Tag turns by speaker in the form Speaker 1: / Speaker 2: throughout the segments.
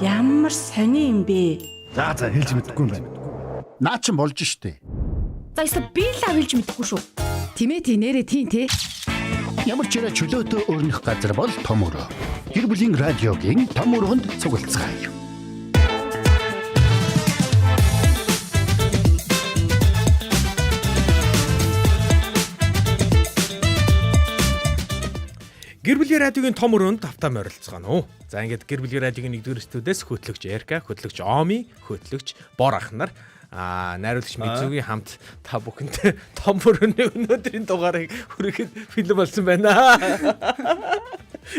Speaker 1: Ямар сони юм бэ?
Speaker 2: За за хэлж мэдэхгүй юм байна. Наа чин болж штэ.
Speaker 3: За ёстой би л хэлж мэдэхгүй шүү.
Speaker 4: Тимээ тий нэрээ тий тий.
Speaker 2: Ямар ч яриа чөлөөтөө өрнөх газар бол том өрөө. Гэр бүлийн радиогийн том өрөөнд цуглацгаая.
Speaker 5: Гэр бүлийн радиогийн том өрөөнд тавтаа морилцгаано уу. За ингээд гэр бүлийн радиогийн нэгдүгээр студиэс хөтлөгч Эрка, хөтлөгч Оми, хөтлөгч Бор ах нар найруулагч Мизүгийн хамт та бүхэнтэй том өрөөний өнөөдрийн дугаарыг хүргэхэд бэлэн болсон байна.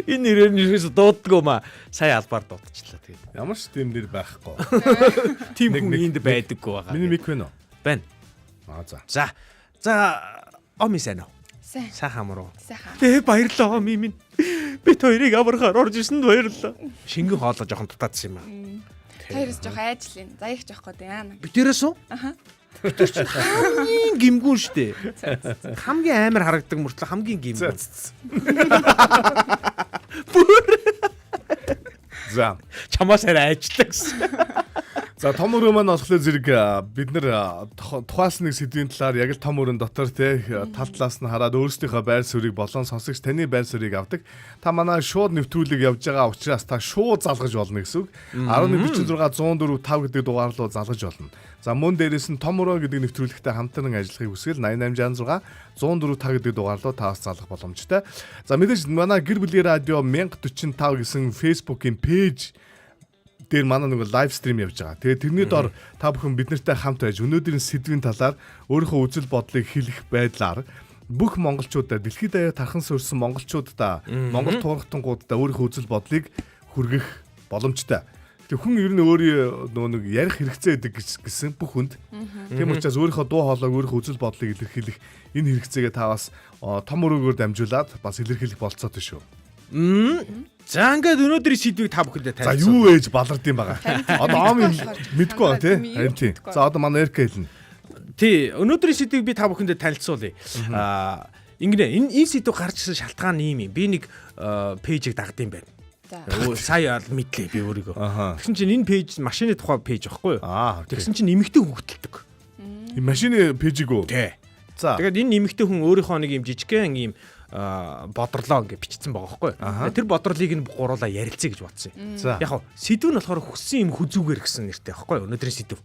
Speaker 5: Энэ нэрээр нь ерөөсө дууддаггүй маа. Сая албаар дуудчихлаа тэгээд.
Speaker 6: Ямар ч тийм нэр байхгүй.
Speaker 5: Тийм
Speaker 6: Нэг-
Speaker 5: хүн
Speaker 6: нэг-
Speaker 5: энд байдаггүй байгаа.
Speaker 6: Миний мик вэ нөө?
Speaker 5: Байна.
Speaker 6: Аа за.
Speaker 5: За. За Оми сайн уу?
Speaker 7: Сайн.
Speaker 5: Сайхан амар уу?
Speaker 7: Сайхан.
Speaker 5: Тэ баярлалаа Оми минь. Бид хоёрыг аврахаар орж ирсэнд баярлалаа. Шингэн хоолой жоохон дутаадсан юм аа.
Speaker 7: Хоёроос жоох айжлын. Заяах жоох гээд яана.
Speaker 5: Битэрээс үү?
Speaker 7: Аха.
Speaker 5: Битэр чинь хамгийн гимгүүн штэ. Хамгийн амар харагдаг мөртлөө хамгийн
Speaker 6: За.
Speaker 5: гимгүүн.
Speaker 6: За.
Speaker 5: Чамаас арай ажиллаа гэсэн.
Speaker 6: За том өрөө маань болохоор зэрэг бид нэр тухайлсан нэг сэдвийн талаар яг л том өрөн дотор те тал талаас нь хараад өөрсдийнхөө байр суурийг болон сонсогч таны байр суурийг авдаг. Та манай шууд нэвтрүүлэг явж байгаа учраас та шууд залгаж болно гэсэн үг. 1146 104 5 гэдэг дугаар руу залгаж болно. За мөн дээрээс нь том өрөө гэдэг нэвтрүүлэгтэй хамтран ажиллахыг хүсвэл 8866 104 5 гэдэг дугаар руу та бас залгах боломжтой. За мэдээж манай гэр бүлийн радио 1045 гэсэн Facebook-ийн пэйж дээр манай нэг лайв стрим явж байгаа. Тэгээ тэрний дор та бүхэн бид нартай хамт байж өнөөдрийн сэдвийн талаар өөрийнхөө үзэл бодлыг хэлэх байдлаар бүх монголчуудаа дэлхийд даяар тархан суурсан монголчуудаа Монгол туурхтангуудаа өөрийнхөө үзэл бодлыг хүргэх боломжтой. Тэгээ хүн ер нь өөрийн нөгөө нэг ярих хэрэгцээ гэдэг гэсэн бүх хүнд. Тийм учраас өөрийнхөө дуу хоолойг өөрийнхөө үзэл бодлыг илэрхийлэх энэ хэрэгцээгээ та бас том өрөөгөөр дамжуулаад бас илэрхийлэх болцоотой шүү.
Speaker 5: За ингээд өнөөдрийн сэдвийг та бүхэндээ
Speaker 6: За
Speaker 5: танилцуулъя.
Speaker 6: юу ээж балард юм байгаа. Одоо ом юм мэдгүй байгаа тий.
Speaker 7: Тийм,
Speaker 6: Харин тий.
Speaker 7: мэдгүй.
Speaker 6: За одоо манай Эрка хэлнэ.
Speaker 5: Тий, өнөөдрийн сэдвийг би та бүхэндээ танилцуулъя. Ингэнэ энэ сэдв гарч ирсэн шалтгаан нь ийм юм. Би нэг пэйжийг дагд юм байна.
Speaker 7: За.
Speaker 5: Сая л мэдлээ би өөрийгөө.
Speaker 6: Аха.
Speaker 5: Тэгсэн чинь энэ пэйж машины тухай пэйж байхгүй юу?
Speaker 6: Аа. окей.
Speaker 5: Тэгсэн чинь эмэгтэй хүн хөтэлдэг.
Speaker 6: Энэ машины пэйжийг үү?
Speaker 5: Тий.
Speaker 6: За.
Speaker 5: Тэгээд энэ эмэгтэй хүн өөрийнхөө нэг юм жижигхэн ийм бодрлоо ингээ бичсэн байгаа байхгүй юу? Тэр бодрлыг нь гуруулаа ярилцъя гэж бодсон юм.
Speaker 6: За.
Speaker 5: Яг хав сэдв нь болохоор хүссэн юм хүзүүгээр гэсэн нэртэй байхгүй юу? Өнөөдрийн сэдв.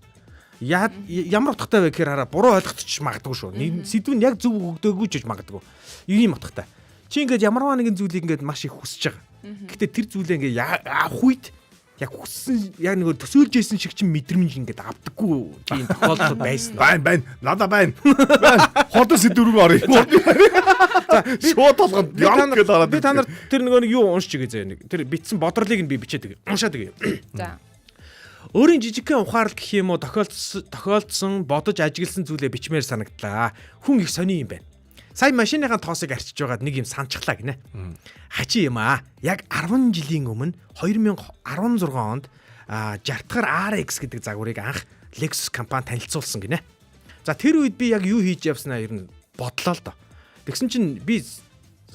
Speaker 5: Ямар утгатай вэ гэхээр хараа буруу ойлгогдчих магадгүй шүү. Сэдв нь яг зөв өгдөөгүй ч гэж магадгүй. Ийм утгатай. Чи ингээд ямарваа нэгэн зүйлийг ингээд маш их хүсэж байгаа. Гэтэ тэр зүйлээ ингээд авах үед яг хүссэн яг нэг төсөөлж исэн шиг чинь мэдрэмж ингээд авдаггүй тийм тохиолдол байсан.
Speaker 6: Байна байна. Надаа байна. Байна. Хурдан сэдв рүү оръё. Шууд толгонд
Speaker 5: Би та
Speaker 6: ямг
Speaker 5: нар
Speaker 6: гэж ороод.
Speaker 5: би та нар тэр нөгөө нэг юу уншиж өгье заяа нэг. Тэр бичсэн бодрлыг нь би бичээд өгье. Уншаад өгье.
Speaker 7: За.
Speaker 5: Өөрийн жижигхэн ухаарл гэх юм уу тохиолдсон бодож ажигласан зүйлээ бичмээр санагдлаа. Хүн их сони юм байна. Сая машиныхаа тоосыг арчиж байгаад нэг юм санчглаа гинэ. Хачи юм аа. Яг 10 жилийн өмнө 2016 онд 60 дахь RX гэдэг загварыг анх Lexus компани танилцуулсан гинэ. За тэр үед би яг юу хийж явснаа ер нь бодлоо л доо. Тэгсэн чинь би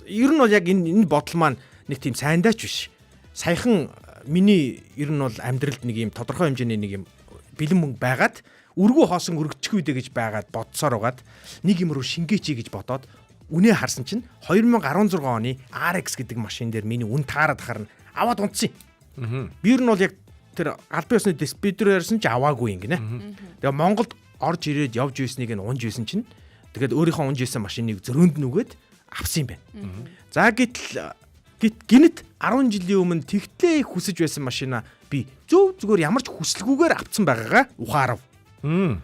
Speaker 5: ер нь бол яг энэ бодол маань нэг тийм сайндаач биш. Саяхан миний ер нь бол амьдралд нэг юм тодорхой хэмжээний нэг юм бэлэн мөнгө байгаад өргүү хоосон өргөжчихгүй дээ гэж байгаад бодсоор байгаад нэг юм руу шингээчий гэж бодоод үнэ харсан чинь 2016 оны RX гэдэг машин дээр миний үн таарад харна аваад унтсан юм. Би ер нь бол яг тэр албан ёсны диспетчер ярьсан ч аваагүй юм гинэ. Тэгээ Монголд орж ирээд явж ирснийг нь унж исэн чинь тэгээд өөрийнхөө унж исэн машиныг зөрөөнд нүгээд авсан юм байна. За гэтэл гинэт 10 жилийн өмнө тэгтлээ их хүсэж байсан машина би зөв зүгээр ямар ч хүсэлгүйгээр авцсан байгаагаа ухаарав.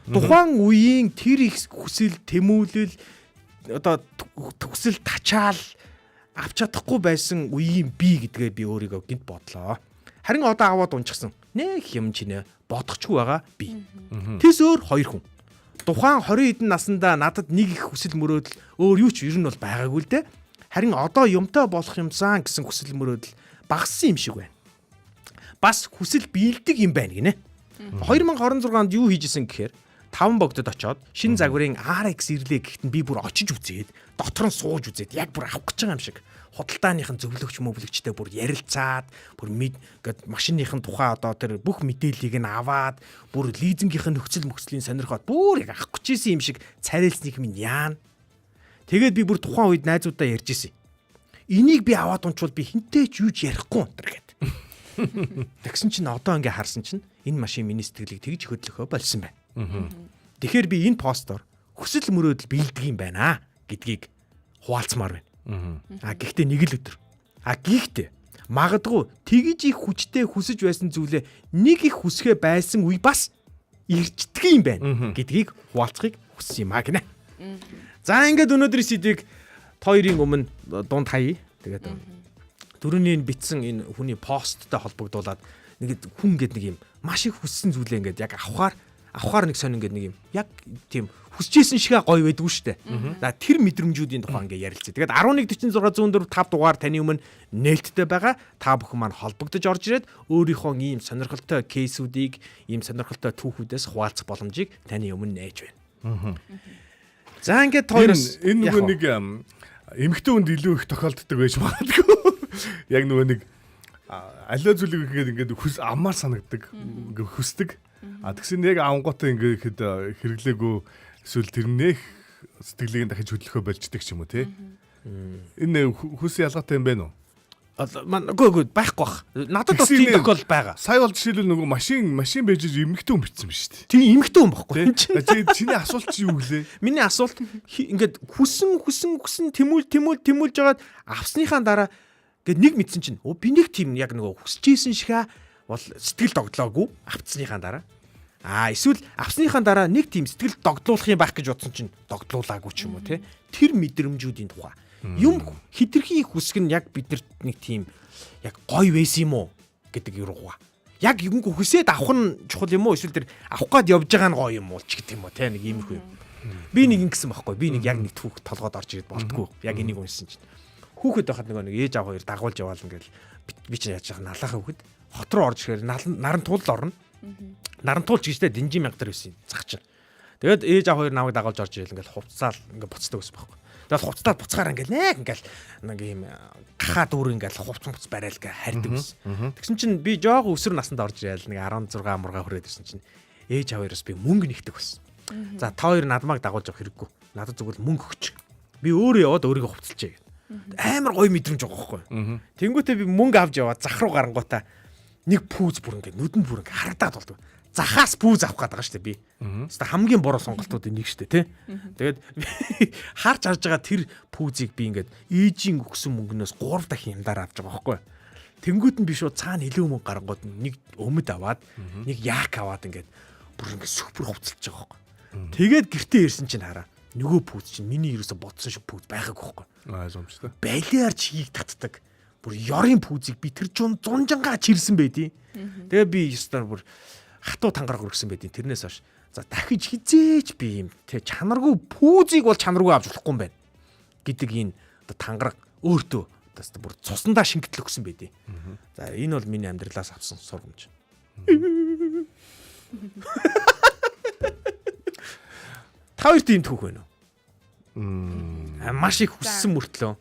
Speaker 5: Тухайн үеийн тэр их хүсэл тэмүүлэл одоо төгсөл тачаал авч чадахгүй байсан үеийн би гэдгээ би өөрийгөө гинт бодлоо. Харин одоо аваад унчихсан. Нэх юм чинээ бодохгүй байгаа би. Тэс өөр хоёр хүн. Тухайн 20 хэдэн наснда надад нэг их хүсэл мөрөөдөл өөр юу ч ер нь бол байгаагүй л дээ. Харин одоо юмтай болох юмсан гэсэн хүсэл мөрөөдөл багассан юм шиг байна. Бас хүсэл биелдэг юм байна гинэ. 2026 онд юу хийжсэн гэхээр таван богдод очоод шинэ загварын RX ирлээ гэхэд нь би бүр очиж үзээд дотор нь сууж үзээд яг бүр авах гэж байгаа юм шиг. худалдааныхын зөвлөгч мөвлөгчтэй бүр ярилцаад бүр ингээд машиныхын тухай одоо тэр бүх мэдээллийг нь аваад бүр лизингийнхэн нөхцөл мөхцлийн сонирхоод бүр яг авах гэжсэн юм шиг царайлсных минь яана. Тэгээд би бүр тухайн үед найзуудаа ярьж исэн. Энийг би аваад унчвал би хинтээ ч юуж ярихгүй унтар гэд. Тэгсэн чинь одоо ингээ харсан чинь энэ машин миний сэтгэлийг тэгж хөдлөхөө болсон байна. Тэгэхээр би энэ постоор хүсэл мөрөөдөл биелдэг юм байна гэдгийг хуваалцмаар байна. А гэхдээ нэг л өдөр. А гэхдээ магадгүй тэгж их хүчтэй хүсэж байсан зүйлээ нэг их хүсгээ байсан үе бас ирчдэг юм байна гэдгийг хуваалцахыг хүссэн юм а гинэ. За ингээд өнөөдрийн сэдвийг хоёрын өмнө дунд хаяа. Тэгээд дөрөвний бичсэн энэ хүний посттой холбогдуулаад нэг хүн ингээд нэг юм маш их хүссэн зүйлээ ингээд яг авахаар нэг сонь ингээд нэг юм яг тийм хүсэжсэн шигэ гоё байдгүй шүү дээ. За тэр мэдрэмжүүдийн тухай ингээд ярилцъя. Тэгээд 1146 104 5 дугаар таны өмнө нээлттэй байгаа. Та бүхэн маань холбогдож орж ирээд өөрийнхөө ийм сонирхолтой кейсүүдийг, ийм сонирхолтой түүхүүдээс хуваалцах боломжийг таны өмнө нээж байна. За ингээд хоёроос
Speaker 6: энэ нөгөө нэг эмэгтэй хүнд илүү их тохиолддог байж магадгүй. Яг нөгөө нэг аливаа зүйлийг ингээд хүс амаар санагдаг, ингээд хүсдэг. А тэгсэн яг авангуудаа ингээд ихэд хэрэглээгүй эсвэл тэрнийх сэтгэлийг дахиж хөдлөхөө болждаг ч юм уу тий. Энэ хүс ялгаатай юм байна уу?
Speaker 5: Үгүй байхгүй бах. Надад бас тийм тохиол байгаа.
Speaker 6: Сая бол жишээлбэл нөгөө машин байж эмэгтэй хүн бичсэн биз дээ.
Speaker 5: Тийм эмэгтэй хүн байхгүй.
Speaker 6: Чиний асуулт чи юу гэлээ?
Speaker 5: Миний асуулт ингээд хүсэн тэмүүлж жагаад авсныхаа дараа ингээд нэг мэдсэн чинь би нэг тийм яг нөгөө хүсэжсэн шигэ бол сэтгэл догдлоогүй авцсныхаа дараа. А эсвэл авсныхаа дараа нэг тийм сэтгэл догдлуулах юм байх гэж бодсон чинь догдлуулаагүй ч юм уу те. Тэр мэдрэмжүүдийн тухай. Юм хитрхи хүсэг нь яг биднэрт нэг тийм яг гоё байсан юм уу гэдэг юурууга. Яг юм хүсээд авах нь чухал юм уу эсвэл тэр авах гад явж байгаа нь гоё юм уу ч гэдэг юм уу те нэг иймэрхүү юм. Би нэг ингэсэн байхгүй. Би нэг яг нэг түүх толгойд орж ирээд болтгоо. Яг энийг уншсан чинь. Хүүхэд байхад нөгөө нэг ээж аав хоёр дагуулж яваал ингээл би чинь яаж яах налаахаа хүүхэд хот руу орж ирэхээр наран туул орно. Наран туул ч гэжтэй дэнжин мянга дээр байсан зах чинь. Тэгээд ээж аав хоёр намайг дагуулж орж ирэл ингээл хувцаал ингээ буцдаг байсан байхгүй. Тэгэл хувцлаад буцгаар ингээл нэг ингээл нэг юм гахаа дүүр ингээл хувц хувц барайл гэ харьдаг байсан. Тэгсэн чинь би жоог өсвөр наснд орж ирэл нэг 16 мургаа хүрээд ирсэн чинь ээж аав хоёроос би мөнгө нэгдэг байсан. За та хоёр надмааг дагуулж явах хэрэггүй. Надад зүгээр мөнгө өгч. Би өөрөө яваад өөрийгөө хувцалчээ гэд. Амар гоё мэдрэмж байгаа байхгүй. Тэнгүүтээ би мөнгө авч яваад зах руу гарангуудаа нэг пүүз бүр ингээд нүдэнд бүр ингээд харагдаад болдог. Захаас пүүз авах гээд байгаа шүү дээ би. Хэвээ хамгийн буруу сонголтуудын нэг шүү дээ тий. Тэгээд харж байгаа тэр пүүзийг би ингээд ээжийн өгсөн мөнгнөөс 3 дахин юмдаар авч байгаа байхгүй. Тэнгүүд нь би шууд цаана илүү мөнгө гарангууд нэг өмд аваад нэг яак аваад ингээд бүр ингээд сүпер хувцалж байгаа байхгүй. Тэгээд гэртээ ирсэн чинь хараа нөгөө пүүз чинь миний ерөөсө бодсон шиг пүүз байгаагүй байхгүй.
Speaker 6: Ойлгомжтой.
Speaker 5: Балиар чигийг татдаг. Бүр ёрын пүүзийг би тэр зунжангаа чирсэн байдیں۔ Тэгээ би ёстой бүр хатуу тангараг өргөсөн байдیں۔ Тэрнээс хойш за дахиж хизээч би юм тэ чанаргүй пүүзийг бол чанаргүй авч болохгүй юм байна гэдэг энэ одоо тангараг өөртөө одоо бүр цусандаа шингэтэл өгсөн байдیں۔ За энэ бол миний амьдралаас авсан сургамж. Та хоёр тийм түүх байна уу? Маш их хүссэн мөртлөө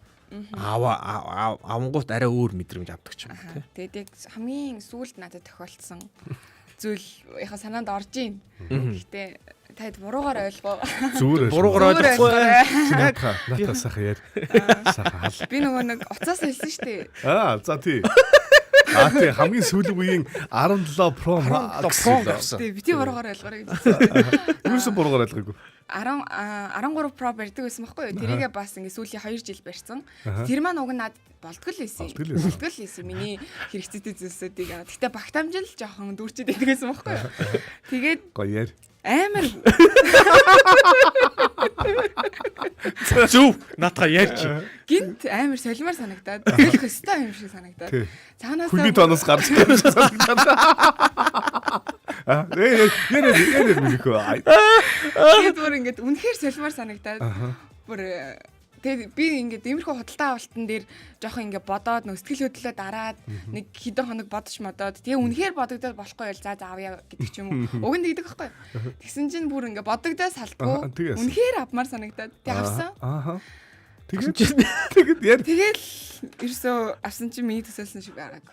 Speaker 5: авангуут арай өөр мэдрэмж авдаг ч юм уу тий.
Speaker 7: Тэгээд яг хамгийн сүүлд надад тохиолдсон зүйл яхаа санаанд орж ийн. Гэхдээ таад буруугаар ойлгоо.
Speaker 6: Зүгээр
Speaker 5: буруугаар ойлгохгүй.
Speaker 6: Натаа сайхан яар. Сайхан хал.
Speaker 7: Би нөгөө нэг уцаас хэлсэн шүү дээ.
Speaker 6: Аа за тий. Аа тий хамгийн сүүлийн үеийн 17 Pro Max
Speaker 5: Pro гэсэн.
Speaker 7: Тий бити буруугаар ойлгоорой гэж хэлсэн.
Speaker 6: Юусэн буруугаар ойлгоогүй.
Speaker 7: 13 Pro барьдаг байсан байхгүй юу? Тэрийгээ бас ингээ сүүлийн 2 жил барьсан. Тэр маань уг нь над болтгол байсан. Болтгол байсан. Миний хэрэгцээтэй зүйлсүүдийг. Гэтэ багтаамж л жоохон дүүрчээд байдаг байсан байхгүй юу? Тэгээд
Speaker 6: гоё яар.
Speaker 7: Амар
Speaker 5: Зөв наатаа ярьч.
Speaker 7: Гинт амар солимоор санагдаад хэлэх ёстой юм шиг санагдаад. Цаанаас
Speaker 6: хүний тоноос гарч ирсэн санагдаад. Аа яа мэдээгүй.
Speaker 7: Тэгээд бүр ингээд үнэхээр солимоор санагдаад бүр тэгээд би ингээд иймэрхүү худалдаа авалтан дээр жоохон ингээд бодоод нөө сэтгэл хөдлөлөө дараад нэг хэдэн хоног бодож модоод тэгээ үнэхээр бодогдоод болохгүй байл за авъя гэдэг ч юм уу. Уг нь тэгдэг байхгүй. Тэгсэн чинь бүр ингээд бодогдоо салдгүй. Үнэхээр авмаар санагдаад тэгээ авсан.
Speaker 6: Аа. Тэгээд яар
Speaker 7: Тэгэл ерөөсөө авсан чинь миний төсөөлсөн шиг байгаагүй.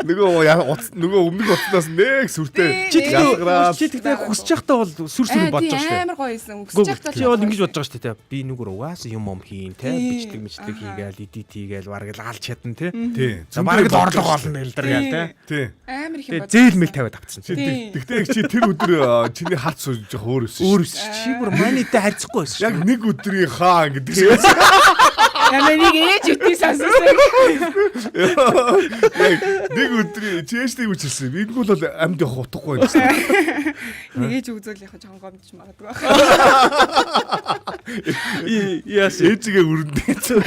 Speaker 6: нөгөө яа утас нөгөө өмнөх утаснаас нэг сүртэй
Speaker 5: Чи
Speaker 6: ялгараад
Speaker 5: чи тэгтээ хүсэж байхдаа бол сүр сүр бодож байгаа шүү дээ.
Speaker 7: Амар гоё юмсан. Хүсэж байхдаа
Speaker 5: Чи бол ингэж бодож байгаа шүү дээ. Би нүгэр угаасаа юм ом хийн те.
Speaker 7: Тий.
Speaker 5: Бичлэг мичлэг хийгээл, эдит хийгээл, бараг л алж чадна те.
Speaker 6: тий.
Speaker 5: За бараг л орлого олно элдэр гээл те.
Speaker 6: Тий.
Speaker 7: Амар их юм
Speaker 5: Тэгээ
Speaker 7: бодож.
Speaker 5: зээл мэл тавиад авцсан.
Speaker 6: Чи
Speaker 7: Тий.
Speaker 6: тэгтээ чи тэр өдөр чиний харц жоох өөр өссөн.
Speaker 5: Өөр өсч чи бүр манитай харьцахгүй байсан
Speaker 6: Яг
Speaker 5: шүү.
Speaker 6: нэг өдрийн хаан гэдэг шиг.
Speaker 7: Ямар нэг ээж үтий сонссон.
Speaker 6: Яг нэг өдрийн чи ээжтэй юу хэлсэн. Энэ бол амьд явах утгагүй юм гэсэн.
Speaker 7: Нэг ээж үзвэл яг жоохон гомдож магадгүй байх.
Speaker 5: Яас.
Speaker 6: Ээжигээ өрөндөө.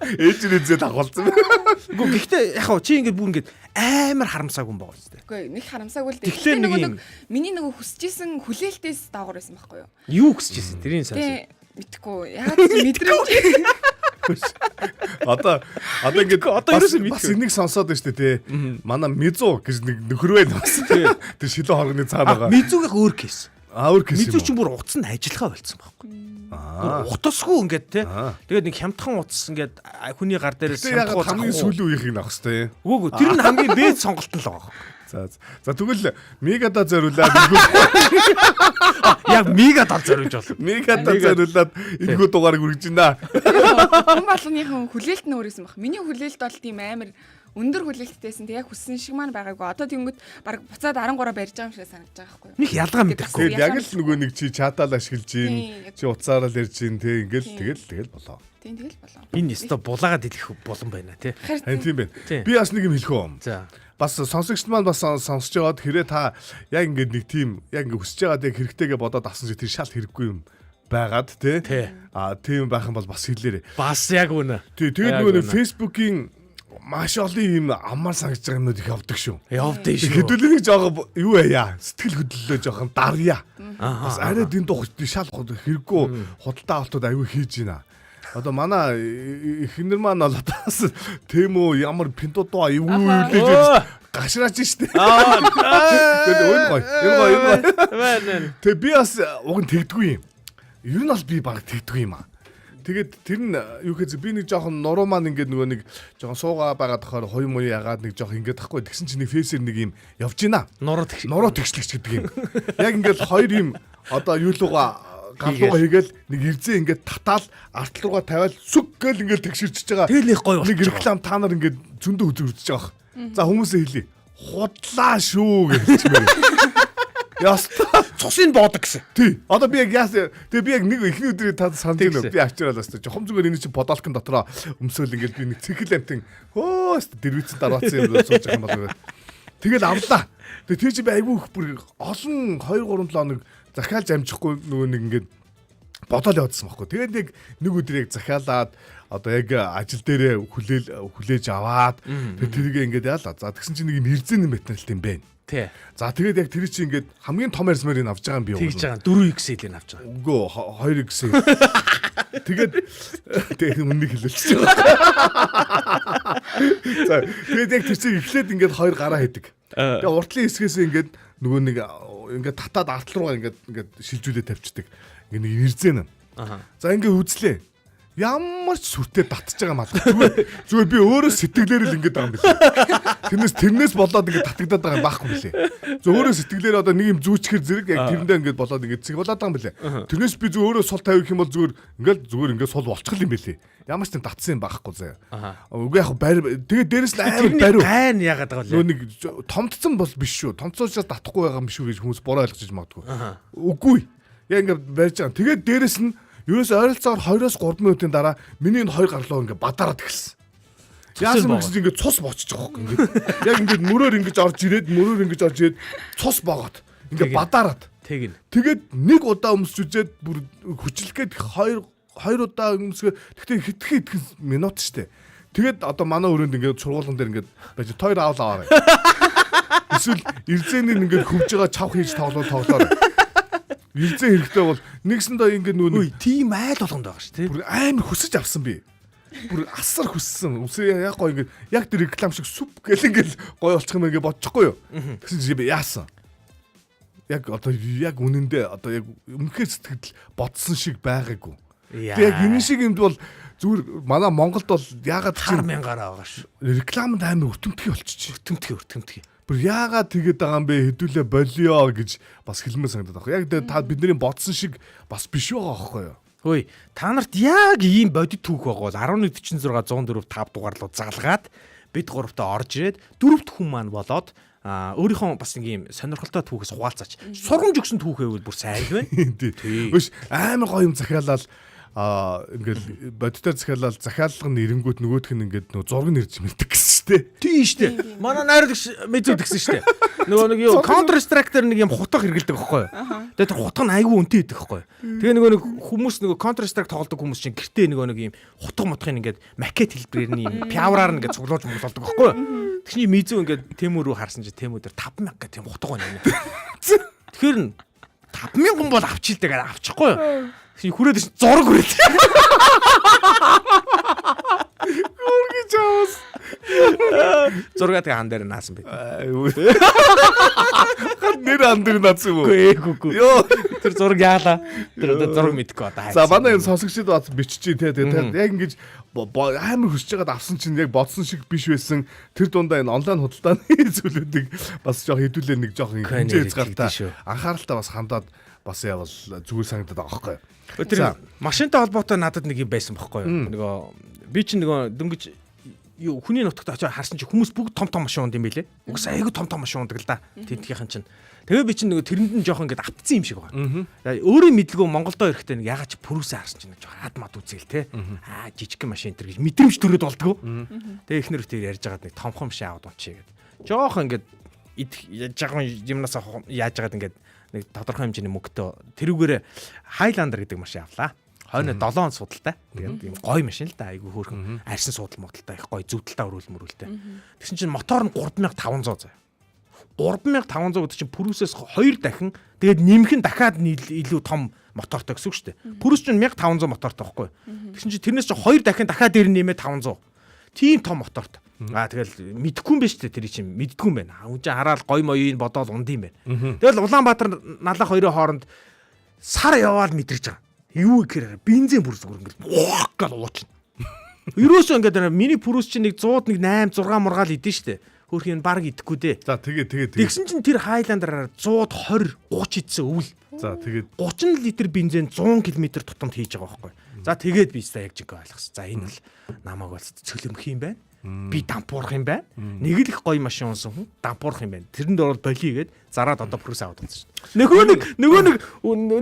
Speaker 6: Ээжээ зээ дагуулсан.
Speaker 5: Үгүй гэхдээ яг хаа чи ингээд бүр ингээд амар харамсаагүй юм байгаа үстэй.
Speaker 7: Үгүй нэг харамсаагүй л дээ.
Speaker 5: Тэгэхээр
Speaker 7: Гэхдээ
Speaker 5: нэг
Speaker 7: нөгөө
Speaker 5: юм-
Speaker 7: нэг миний нөгөө хүсэжсэн хүлээлтээс даагуур байсан байхгүй юу?
Speaker 5: Юу хүсэж ирсэн тэрийн сонс.
Speaker 7: Тэ мэдхгүй. Яагаад ч мэдрэмж
Speaker 6: Одоо одоо ингээд
Speaker 5: Одоо
Speaker 6: бас
Speaker 5: ерөөсөө
Speaker 6: бас
Speaker 5: мэдгүй.
Speaker 6: энийг сонсоод байна шүү дээ тий. Манай Мизу гэж нэг нөхөр байна бас. Тэр шилэн хоргоны цаана байгаа.
Speaker 5: Мизүгийнх өөр кейс.
Speaker 6: А өөр кейс юм.
Speaker 5: Мизү чинь бүр утас нь ажиллахаа болцсон байхгүй. Бүр утасгүй ингээд те. Тэгээд нэг хямдхан утас ингээд хүний гар дээрээс
Speaker 6: Тэр яг
Speaker 5: хямдхан утас
Speaker 6: хамгийн
Speaker 5: авах уу?
Speaker 6: сүүлийн үеийнхийг авах хэрэгтэй.
Speaker 5: Үгүй үгүй тэр нь хамгийн бэд сонголт нь л байгаа.
Speaker 6: За за тэгвэл Мигада зориулаад энэхүү
Speaker 5: Яг мегад ол зориулж болно.
Speaker 6: Мигада зориулаад энэхүү дугаарыг үргэж байна.
Speaker 7: Хүн болгоныхан хүлээлт нь өөр байсан баг. Миний хүлээлт бол тийм амар өндөр хүлээлттэйсэн. Тэг яг хүссэн шиг маань байгаагүй. Одоо тэнгүүд баг буцаад 13 барьж байгаа юм шиг санагдаж байгаа байхгүй юу?
Speaker 5: Нэг ялгаа мэдэхгүй.
Speaker 6: Тэгээд яг л нөгөө нэг чи чатаал ашиглаж гин,
Speaker 7: Тийм.
Speaker 6: чи утсаараа л ярьж гин тэг ингээл тэгэл тэгэл болоо.
Speaker 7: Тийм тэгэл болоо.
Speaker 5: Энэ өстө булаагаад идэх болон байна те.
Speaker 6: Харин тийм байна.
Speaker 5: Тийм.
Speaker 6: Би бас нэг юм хэлэх үү?
Speaker 5: За.
Speaker 6: Бас сонсогчд маань бас сонсож байгаад хэрэг та яг ингээд нэг тийм яг ингээд хүсэж байгаад яг хэрэгтэйгээ бодоод авсан чи тэр шал хэрэггүй юм байгаад тий.
Speaker 5: Тий.
Speaker 6: А тийм байх юм бол бас хэлээрэй.
Speaker 5: Бас яг үнэ.
Speaker 6: Тий, тэгээд
Speaker 5: Яг
Speaker 6: нөгөө нэг
Speaker 5: үнэ.
Speaker 6: Facebook-ийн маш олон юм амар санагдж байгаа юмнууд их явдаг шүү.
Speaker 5: Явдээ шүү.
Speaker 6: Хэдүүлээ нэг жоохон юу яа сэтгэл хөдлөлөө жоохон дарья. Бас арай дэн дух шал хэрэггүй худалдаа авалтууд аягүй хийж байна. Одоо манай эхнэр маань бол бас тэм үү ямар пинтудаа юу юу гэж гашраач штэ. Тэгээд өн гоё. Энэ гоё энэ гоё. Тэгээ би бас уг нь тэгдэггүй юм. Ер нь бол би баг тэгдэггүй юм аа. Тэгээд тэр нь юу гэхээ би нэг жоохон нуруу маань ингээд нөгөө нэг жоохон суугаа байгаа тохоор хоёр муу ягаад нэг жоохон ингээд тахгүй. Тэгсэн чинь нэг фейсээр нэг юм явж гинэ.
Speaker 5: Нуруу тэгш.
Speaker 6: Нуруу тэгшлэгч гэдэг юм. Яг ингээд хоёр юм одоо юу лугаа гал руугаа хийгээл нэг эрзээ ингээд татаал арт руугаа тавиал сүг гэл ингээд тэгшэрчж байгаа.
Speaker 5: Тэгэл их гоё
Speaker 6: Нэг
Speaker 5: болчих.
Speaker 6: реклам та нар ингээд зөндөө үзэж үзэж байгаа. За хүмүүсээ хэлье. Худлаа шүү гэж хэлчихмээр. Ястаа
Speaker 5: Цусын боодог гэсэн.
Speaker 6: Тий. Одоо би яг яасан тэгээ би яг нэг эхний өдрийг та санаж байна уу?
Speaker 5: Тэгсэн.
Speaker 6: Би авчираад бас жохом зүгээр энэ чинь бодолкын дотроо өмсөөл ингээд би нэг цэнхэл амтан хөөс дэрвицэн дараацсан юм сууж байгаа юм болов. Тэгэл авлаа. Тэгээ тэр чинь би айгүй их бүр олон 2 3 7 хоног захиалж амжихгүй нөгөө нэг ингээд бодоол явуулсан байхгүй. Тэгээд нэг нэг өдөр яг захиалаад одоо яг ажил дээрээ хүлээл хүлээж аваад тэгээ тэрийг ингээд яалаа. За тэгсэн чинь нэг юм хэрзээний материал юм байна.
Speaker 5: Тий.
Speaker 6: За тэгээд яг тэр чинь ингээд хамгийн том арьсмарыг авч байгаа юм би.
Speaker 5: Тэгж байгаа 4XL-ийг авч байгаа.
Speaker 6: Үгүй 2 гэсэн. Тэгээд тэгээд үннийг хэлэлцэж байгаа. За тэгээд яг тэр чинь эхлээд ингээд хоёр гараа хийдэг. Тэгээд уртлын хэсгээс ингээд нөгөө нэг ингээд татаад арт руугаа ингээд ингээд шилжүүлээ тавьчихдаг. Ингээд нэг эрзэн. За ингээд үзлээ. Ямар ч сүртэй татж байгаа малгай. Зүгээр зүгээр би өөрөө сэтгэлээр л ингээд байгаа юм билээ. Тэрнээс болоод ингээд татагдаад байгаа юм байхгүй билээ. Зөв өөрөө сэтгэлээр одоо нэг юм зүүчхэр зэрэг яг тэрэндээ ингээд болоод ингээд цэг болоод байгаа юм билээ. Тэрнээс би зөв өөрөө сул тавих юм бол зүгээр ингээд зүгээр ингээд сул болчих юм билээ. Ямар ч тийм татсан юм байхгүй заяа. Үгүй яг барь тэгээ дээрэс нь амар
Speaker 5: Тэрний
Speaker 6: бариу.
Speaker 5: гайн яагаад байгаа
Speaker 6: Нөгөө
Speaker 5: вэ?
Speaker 6: нэг томдсон бол биш шүү. Томдсон учраас татахгүй байгаа юм шүү гэж хүмүүс буруу ойлгож иж магадгүй. Үгүй. Яг ингээд барьж байгаа. Тэгээд дээрэс нь ерөөс ойролцоогоор 2-оос 3 минутын дараа миний энэ хоёр гарлуу ингээд бадараад эхэлсэн. Яасан бэ гэсэн ингээд цус бочж байгаа хөөх ингээд. Яг ингээд мөрөөр ингэж орж ирээд мөрөөр ингэж орж ирээд цус богоод ингээд бадараад.
Speaker 5: Тэгнь.
Speaker 6: Тэгээд нэг удаа өмсч үзээд бүр хүчлэх гээд хоёр удаа өмсгөө. Тэгтээ хитгэн хитгэн минут штэ. Тэгээд одоо манай өрөөнд ингээд сургуулийн дээр ингээд байж тойр аавал аваарай. Эсвэл эрзээний ингээд хөвж байгаа чав хийж тоглоо тоглоорой. Эрзээ хэрэгтэй бол нэгсэндээ ингээд нөгөө нэг
Speaker 5: Үгүй тийм айл болгонд байгаа шүү тий.
Speaker 6: бүр амар хүсэж авсан би. Бүр асар хүссэн. Үсээ яг гоё ингээд яг тэр реклам шиг сүп гэл ингээд гоё болчих юм ингээд бодчихгүй юу. Тэгсэн чинь би яасан. Яг одоо яг үнэндээ одоо яг үнэхээр сэтгэл бодсон шиг байгаагүй. Тэг яг энэ шиг юмд бол зүгээр манай Монголд бол яагаад
Speaker 5: Хар мянгаараа байгаа шүү.
Speaker 6: рекламанд амар өртөмтгий болчих.
Speaker 5: Өртөмтгий өртөмтгий.
Speaker 6: Бүр яагаад тэгээд байгаа юм бэ хэдүүлээ болио гэж бас хэлмээр санагдаад байна. Яг тэгээ та бидний бодсон шиг бас биш байгаа аахгүй юу?
Speaker 5: Хөөе, та нарт яг ийм бодит түүх байгаа бол 1146 104 5 дугаар руу залгаад бид гуравтаа орж ирээд дөрөвт хүн маань болоод өөрийнхөө бас нэг ийм сонирхолтой түүхээс хуваалцаач. Сургамж өгсөн түүх байвал бүр сайн л байна.
Speaker 6: Тий. Биш амар гоё юм захиалал ингээл бодитоор захиалал захиалга нь эренгүүт нөгөөх нь ингээд нөгөө зураг нь ирж мэддэг гэсэн шүү дээ.
Speaker 5: Тийм шүү дээ. Манай найруулагч мэдүүд гэсэн шүү дээ. Нөгөө нэг юу Counter Strike дээр нэг юм хутга хэрэгэлдэг байхгүй юу? Тэгээ тэр хутга нь айгүй үнэтэй идэх байхгүй юу? Тэгээ нөгөө нэг хүмүүс нөгөө Counter Strike тоглодог хүмүүс чинь гэртээ нөгөө нэг юм хутга мутгын ингээд макет хэлбэрээр нь юм пиавраар ингээд цуглуулж мөглөлдөг байхгүй юу? Тэгшний мизүү ингээд Тэмүү рүү харсан чинь Тэмүү дээр 5000 гэх тийм хутга байна. Тэгэхээр нь 5000 бол авчилдаг гэдэг авчихгүй юу? Тэгшний хүрээд ирсэн зураг хүрээд.
Speaker 6: Үргэж аваас.
Speaker 5: Зураг тэгээ хан дээр наасан байт.
Speaker 6: Нэр ан дээр наасан юм уу?
Speaker 5: Үгүй үгүй.
Speaker 6: Йоо.
Speaker 5: Тэр зураг яалаа. Тэр одоо зураг мэдэхгүй одоо.
Speaker 6: За манай энэ сонсогчид бас бичиж те тэгээ яг ингэж амар хүсэж байгаад авсан чинь яг бодсон шиг биш байсан. Тэр дундаа энэ онлайн худалдааны зүйлүүдийг бас жоох хэдүүлээ нэг жоох хэмжээ хязгаартай анхааралтай бас хандаад бас явал зүгээр санагдаад байгаа байхгүй.
Speaker 5: Тэр машинтай холбоотой надад нэг юм байсан байхгүй юу? Нөгөө би чинь нөгөө дөнгөж юу хүний нутагт очиж харсан чинь хүмүүс бүгд том том машин унд юм билэ. Угсаа айгүй том том машин ундаг л да. Тентгийнхэн чинь. Тэгээ би чинь нөгөө тэрэнд нь жоохон ингээд автцсан юм шиг байна. Өөрийн мэдлгүй Монголдо ирэхдээ нэг ягаад ч пүрүсээ харсан чинь нэг жоохон ад мад үзэл те. Аа жижигхэн машин энэ төр гэж мэдрэмж төрөөд болдгоо. Тэгээ эхнэр тэр ярьж байгаад нэг томхон машин аваад унчия гэд. Жоохон ингээд идэх жоохон юмнаас яаж байгаад ингээд нэг тодорхой хэмжээний мөнгөтэй тэрүүгээр Highlander гэдэг машин авлаа. Хойно 7 судалтай. Тэгээд ийм гоё машин л да. Айгу хөөрхөн арьсан судал модалтай их гоё зөвдөлтэй өрүүл мөрүүлтэй. Тэгсэн чинь мотор нь 3500 заяа. 3500 гэдэг чинь Prius-ээс 2 дахин тэгээд нэмэх нь дахиад илүү том мотортой гэсэн үг шүү дээ. Prius чинь 1500 мотортой байхгүй. Тэгсэн чинь тэрнээс чинь 2 дахин дахиад дээр нэмээ 500. Тийм том мотортой. Аа тэгэл мэдхгүй юм байна шүү дээ тэр чинь мэддгүй юм байна. Үн чинь хараал гой моёын бодоол унд юм байна. Тэгэл Улаанбаатар налах хоёрын хооронд сар яваал мэдэрч байгаа. Юу гэхээр бензин бүр зүгээр ингээл уах гал уучна. Ерөөсөө ингээд миний Prius чинь нэг 100 нэг 8 6 мургаал идэв шүү дээ. Хөөх юм баг идэхгүй дээ.
Speaker 6: За тэгээ тэгээ тэгээ.
Speaker 5: Тэгсэн чинь тэр Highlander-аар 120 30 идсэн өвөл.
Speaker 6: За тэгээд
Speaker 5: 30 литр бензин 100 км тутамд хийж байгаа байхгүй. За тэгээд би ста яг жинхэнэ ойлгосон. За энэ бол намайг бол цөлөмх юм байна. Би дампуурах юм байна. Нэг л их гоё машин унсан хүн дампуурах юм байна. Тэрэнд орол болигээд зараад одоо Prius аваад болсон шүү дээ. Нөгөө нэг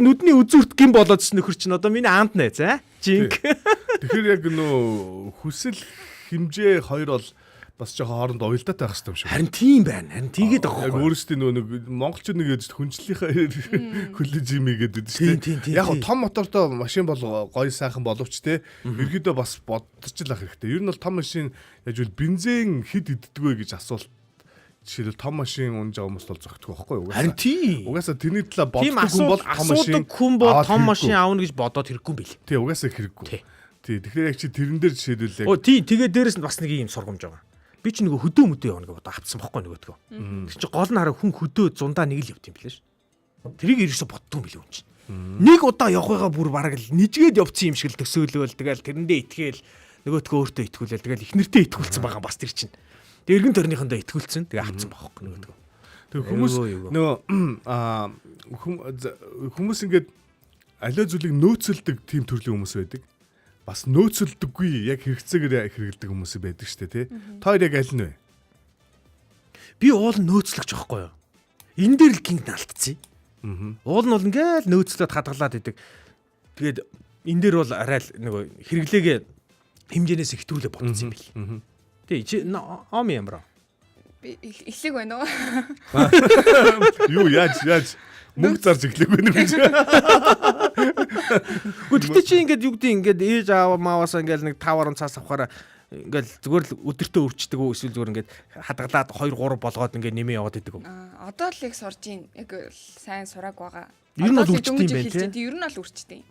Speaker 5: нүдний үзүүрт гин болоодс нөхөр чинь одоо миний аанд нэ за. Жинк.
Speaker 6: Тэгэхээр яг нөө хүсэл хэмжээ хоёр бол бас жоохон хооронд уялдаатай байх хэрэгтэй юм шиг.
Speaker 5: Харин тийм байна. Харин тийгээд байгаа
Speaker 6: Яг өөрсдийн нөгөө нэг монголчууд нэг гэж хүнчлэлийнхээ хөлөж юм игээд байдаг шүү дээ. Яг том мотортой машин бол гоё сайхан боловч те ерөөдөө бас бодож л ах хэрэгтэй. Ер нь бол том машин яаж үл бензин хэд иддэг вэ гэж асуулт жишээлбэл том машин унж байгаа хүмүүс бол зөгтөх байхгүй юу?
Speaker 5: Харин тийм.
Speaker 6: Угаасаа тэрний талаа боддог хүн бол том машин
Speaker 5: хүн бол том машин авна гэж бодоод хэрэггүй юм бэл.
Speaker 6: Тий, угаасаа хэрэггүй. Тий, тэгэхээр яг чи тэрэн дээр жишээлбэл яг
Speaker 5: Оо тий, тэгээ дээрэс нь бас нэг юм сургамж байгаа. Би чи нөгөө хөдөө мөдөө явна гэж бодоо авцсан бохгүй нөгөөдгөө. Тэр чи гол нь хараа хүн хөдөө зундаа нэг л явд юм билээ ш. Тэрийг ерөөсө боддгүй юм билээ хүн чинь. Нэг удаа явахыгаа бүр бараг л нижгээд явцсан юм шиг л төсөөлөөл тэгэл тэрэндээ итгээл нөгөөдгөө өөртөө итгүүлээл тэгэл их нэртэй итгүүлсэн байгаа бас тэр чинь. Тэгээ эргэн тойрныхондоо итгүүлсэн. Тэгээ авцсан байхгүй нөгөөдгөө.
Speaker 6: Тэр хүмүүс нөгөө хүмүүс ингээд аливаа зүйлийг нөөцөлдөг тийм төрлийн хүмүүс байдаг. Бас нөөцөлдөггүй яг хэрэгцээгээр хэрэгэлдэг хүмүүс байдаг шүү дээ тий. Та хоёр яг аль нь вэ?
Speaker 5: Би уул нөөцлөгч байхгүй юу? Энэ дээр л гинт налдцیں۔ Уул нь бол ингээл нөөцлөөд хадгалаад идэг. Тэгээд энэ дээр бол арай л нөгөө хэрэглээгээ хэмжээнээс ихтрүүлээ бодсон юм бэл. Тий чи ом ямар?
Speaker 7: Би эхлэх байна уу?
Speaker 6: Юу яаж мөнгө зарж эхлэх вэ гэж.
Speaker 5: Гэхдээ тэгтээ чи ингээд юу гэдэг ингээд ээж аав мааваасаа ингээд нэг 5 10 цаас авахаараа ингээд зүгээр л өдөртөө өрчдөг үү эсвэл зүгээр ингээд хадгалаад 2 3 болгоод ингээд нэмээ яваад идэг үү?
Speaker 7: Одоо л яг сурж ийн. Яг сайн сурааг байгаа.
Speaker 5: Ер нь бол үрчдэг юм байна тий.
Speaker 7: Ер нь бол үрчдэг.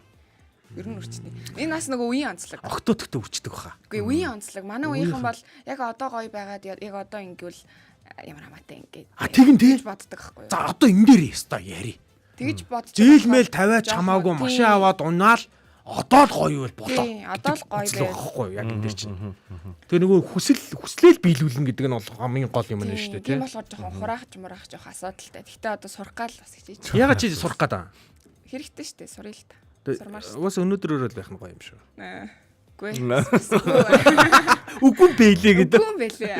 Speaker 7: Ер нь үрчдэг. Энэ бас нөгөө үеийн онцлог.
Speaker 5: Октоо тэгтээ үрчдэг баха.
Speaker 7: Үгүй үеийн онцлог. Манай үеийнхэн бол яг одоо гоё байгаад яг одоо ингэвэл Ямар хамаатай ингээд.
Speaker 5: А, тэгин тий.
Speaker 7: Тэгж боддог байхгүй юу?
Speaker 5: За одоо энэ дээр ёстой яри.
Speaker 7: Тэгж бодож
Speaker 5: Зээл мэл тавиад
Speaker 7: жоохон-
Speaker 5: чамаагүй машин
Speaker 7: тий.
Speaker 5: аваад унаал одоо л гоё бол болоо.
Speaker 7: Тий, одоо л гоё
Speaker 5: Үзэл
Speaker 7: байл.
Speaker 5: байхгүй юу яг энэ дэр чинь. Тэгээ нөгөө хүслээл биелүүлнэ гэдэг нь бол хамгийн гол юм нь шүү дээ
Speaker 7: Тийм
Speaker 5: тий.
Speaker 7: болохоор жоохон хураах мураах жоох асуудалтай. Гэхдээ одоо сурах гал бас хичээж.
Speaker 5: Ягаад чи сурах гээд байгаа?
Speaker 7: Хэрэгтэй шүү дээ, суръя л та. Сурмаар шүү.
Speaker 5: Уус өнөөдрөөрөө л байх нь гоё юм шүү.
Speaker 7: Ээ, Үгүй.
Speaker 5: Үгүй бэлээ гэдэг.
Speaker 7: Үгүй юм бэлээ.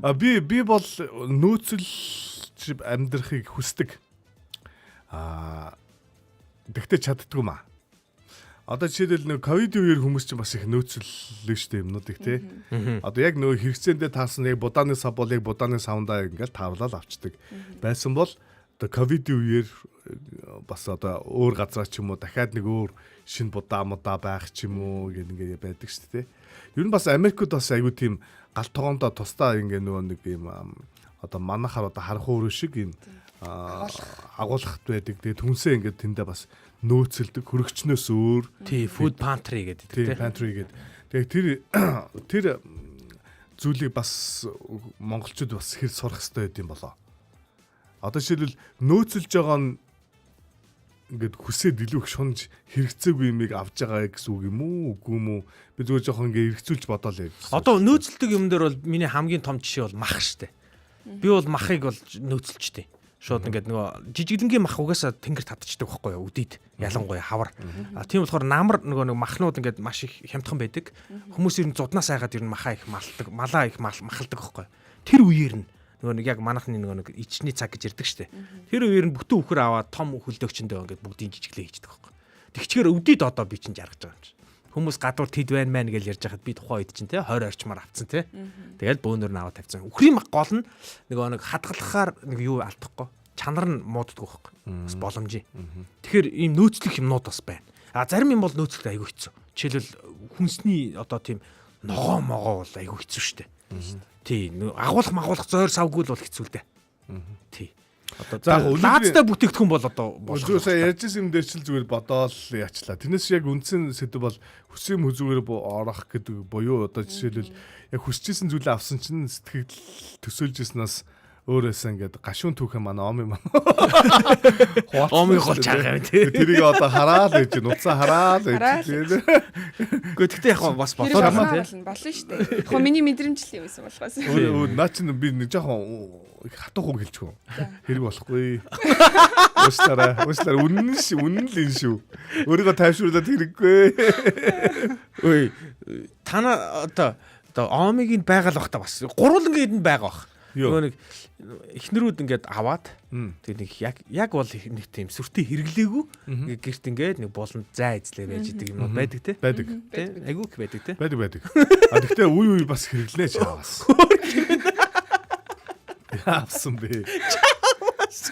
Speaker 6: А би бол нөөцлж амьдрахыг хүсдэг. Аа тэгтээ чаддгүй маа. Одоо жишээлбэл нөө ковид үеэр хүмүүс чинь бас их нөөцлөлөө штэ юмнуудыг те. Одоо яг нөө хэрэгцээндээ таарсан яг будааны сав бол яг будааны савндаа ингээл тааруулаад авчдаг. Байсан бол одоо ковид үеэр бас одоо өөр газраа ч юм уу дахиад нэг өөр шинэ будаа мудаа байх ч юм уу гэх ингээд байдаг штэ те. Ер нь бас Америкт бас айгүй тийм гал тогоондоо тусдаа ингээ нөгөө нэг юм одоо манахаар одоо харах өрөө шиг юм агуулгат байдаг. Тэгээ түнсээ ингээд тэндээ бас нөөцөлдөг хөрөгчнөөс өөр
Speaker 5: Тий, food pantry гэдэг
Speaker 6: тий
Speaker 5: тий.
Speaker 6: pantry гэдэг. Тэгээ тэр тэр зүйлийг бас монголчууд бас хэр сурах хэрэгтэй байд юм болоо. Одоо жишээлбэл нөөцөлж байгаа нь ингээд хүсээд илүү их шунж хэрэгцээгүй юмыг авж байгаа гэсэн үг юм уу үгүй юм уу? Би зүгээр жоохон ингээд эргцүүлж бодоол ярьж.
Speaker 5: Одоо нөөцлөдөг юм дээр бол миний хамгийн том жишээ бол мах штэ. Би бол махыг бол нөөцлөжтэй. Шууд ингээд нөгөө жижиглэнгийн мах угаасаа тэнгэр татчихдаг байхгүй юу? Үдийд ялангуяа хавар. А тийм болохоор намар нөгөө нэг махнууд ингээд маш их хямдхан байдаг. Хүмүүс ер нь зуднаас айгаад ер нь махаа их малдаг, малаа их махалдаг байхгүй юу? Тэр үеэр нь нөгөө нэг яг манайхны нөгөө нэг ичний цаг гэж ярьдаг штэ. Тэр үеэр нь бүтэн үхэр аваад том хөлдөөгчөндөө ингээд бүгдийн жижиглээ хийждэг байхгүй юу? Тэгчгээр өдийд одоо би чинь жаргаж байгаа юм чи. Хүмүүс гадуур тэд байна мэн гэж ярьж байхад би тухайн үед чинь те 20 орчмаар авцсан те. Тэгэл бөөнөр нь аваад тавьсан. Үхрийн мах гол нь нөгөө нэг хадгалахаар нэг юу алдахгүй. Чанар нь мууддаггүй байхгүй. Бас боломжийн. Тэгэхээр ийм нөөцлөх юмнууд бас байна. А зарим юм бол нөөцлөх айгүй хэцүү. Жишээлбэл хүнсний одоо тийм ногоо могоо бол айгүй хэцүү штэ. Тий, агуулах магуулах зойр савгүй л бол хэцүү л дээ. Тий. Одоо
Speaker 6: За, яг өнөөдрийн-
Speaker 5: лаазтай бүтээгдэхүүн бол одоо болох.
Speaker 6: Зүгээр сая ярьжсэн юм дээр чил зүгээр бодоол яачлаа. Тэрнээс яг үндсэн сэдв бол хүссэн юм хүзүүгээр орох гэдэг буюу одоо жишээлбэл яг хүсэжсэн зүйлээ авсан чинь сэтгэл төсөөлж ирснээс өөрөөсөө ингээд гашуун түүхэн манай ом юм.
Speaker 5: Омыг гол чарга юм тий.
Speaker 6: Тэрийг одоо хараал гэж нуцаа хараал гэж.
Speaker 5: Гэхдээ тэгтээ яг бас
Speaker 7: Хэрэг
Speaker 5: болоо
Speaker 7: болно
Speaker 5: тий.
Speaker 7: болно болно шүү дээ. Яг хөө миний мэдрэмж л юм байсан болохоос.
Speaker 6: Өөр наа чинь би нэг жоохон хатуу хуг хэлчихв. Хэрэг болохгүй. Уушлаарай. Үнэн ш үнэн л энэ шүү. Өөрийгөө тайвшруулаад хэрэггүй.
Speaker 5: Ой, тана одоо омиг нь байгаал бах та бас гурвангийн нь байгаа бах.
Speaker 6: Юу?
Speaker 5: Нөгөө нэг эхнэрүүд ингээд аваад тэг нэг яг бол нэг тийм сүртэй хэрэглээгүй ингээд гэрт ингээд нэг болонд зай эзлээ байж идэг юмнууд байдаг те.
Speaker 6: Байдаг.
Speaker 5: Тэ айгүй их байдаг те.
Speaker 6: Байдаг. А тэгтээ үе үе бас хэрэглэнэ чаавас. Яавсан бэ? Чаавас.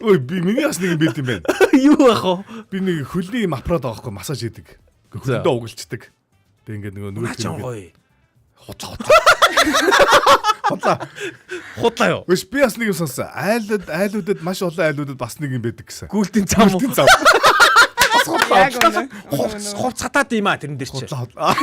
Speaker 6: Ой би миний бас нэг юм байт юм байна.
Speaker 5: Юу ах вэ?
Speaker 6: Би нэг хөлний юм аппарат байгаа хгүй массаж хийдэг. Хөлөндөө угалчдаг. Тэг ингээд нөгөө
Speaker 5: Наа
Speaker 6: нүүр
Speaker 5: ч гоё.
Speaker 6: Худлаа. Худлаа.
Speaker 5: Худлаа юу?
Speaker 6: Өш би бас нэг юм сонссон. Айлуудад маш олон айлуудад бас нэг юм байдаг гэсэн.
Speaker 5: Гүйлтийн зам уу?
Speaker 6: Гүйлтийн зам. Бас худлаа.
Speaker 7: Яг үнэ.
Speaker 5: Хувц хатаад юм а тэрэн дээр чи.
Speaker 6: Худлаа худлаа.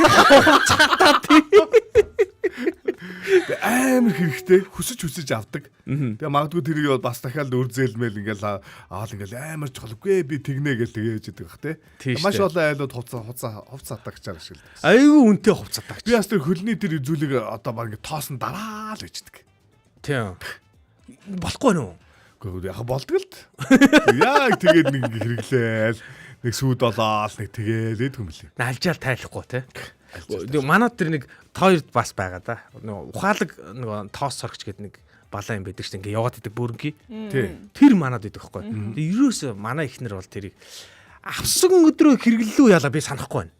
Speaker 6: Тэг амар хэрэгтэй хүсэж авдаг. Тэгээ магадгүй тэрийг бол бас дахиад үр зээлмэл ингээл аавал ингээл амар чухал. Үгүй би тэгнэ гэл тэгээ яж идэг бах те.
Speaker 5: Тийш
Speaker 6: Маш
Speaker 5: дээ.
Speaker 6: олон айлууд хувц хатагчаар ашигладаг.
Speaker 5: Айгүй үнэтэй хувц хатагч.
Speaker 6: Би бас тэр хөлний тэр зүйлийг одоо баг ингээ тоосон дараа л ичдэг.
Speaker 5: Тийм. Болохгүй нүү.
Speaker 6: Үгүй яг болдгоо л. Яг тэгээд нэг ингээ хэрэглээл нэг сүйд болоол нэг тэгээл идэх юм лээ.
Speaker 5: Налжаал тайлахгүй те. Нэг манад тэр нэг тойрд бас байгаа да. Нөгөө ухаалаг нөгөө тоос соргч гэдэг нэг балаа юм байдаг шүү дээ. Ингээ яваад идэг бүрэнхий.
Speaker 6: Тий.
Speaker 5: Тэр манад идэг байхгүй. Тэгээ ерөөсөө манай ихнэр бол тэрийг авсан өдрөө хэрэглэлүү яла би санахгүй байна.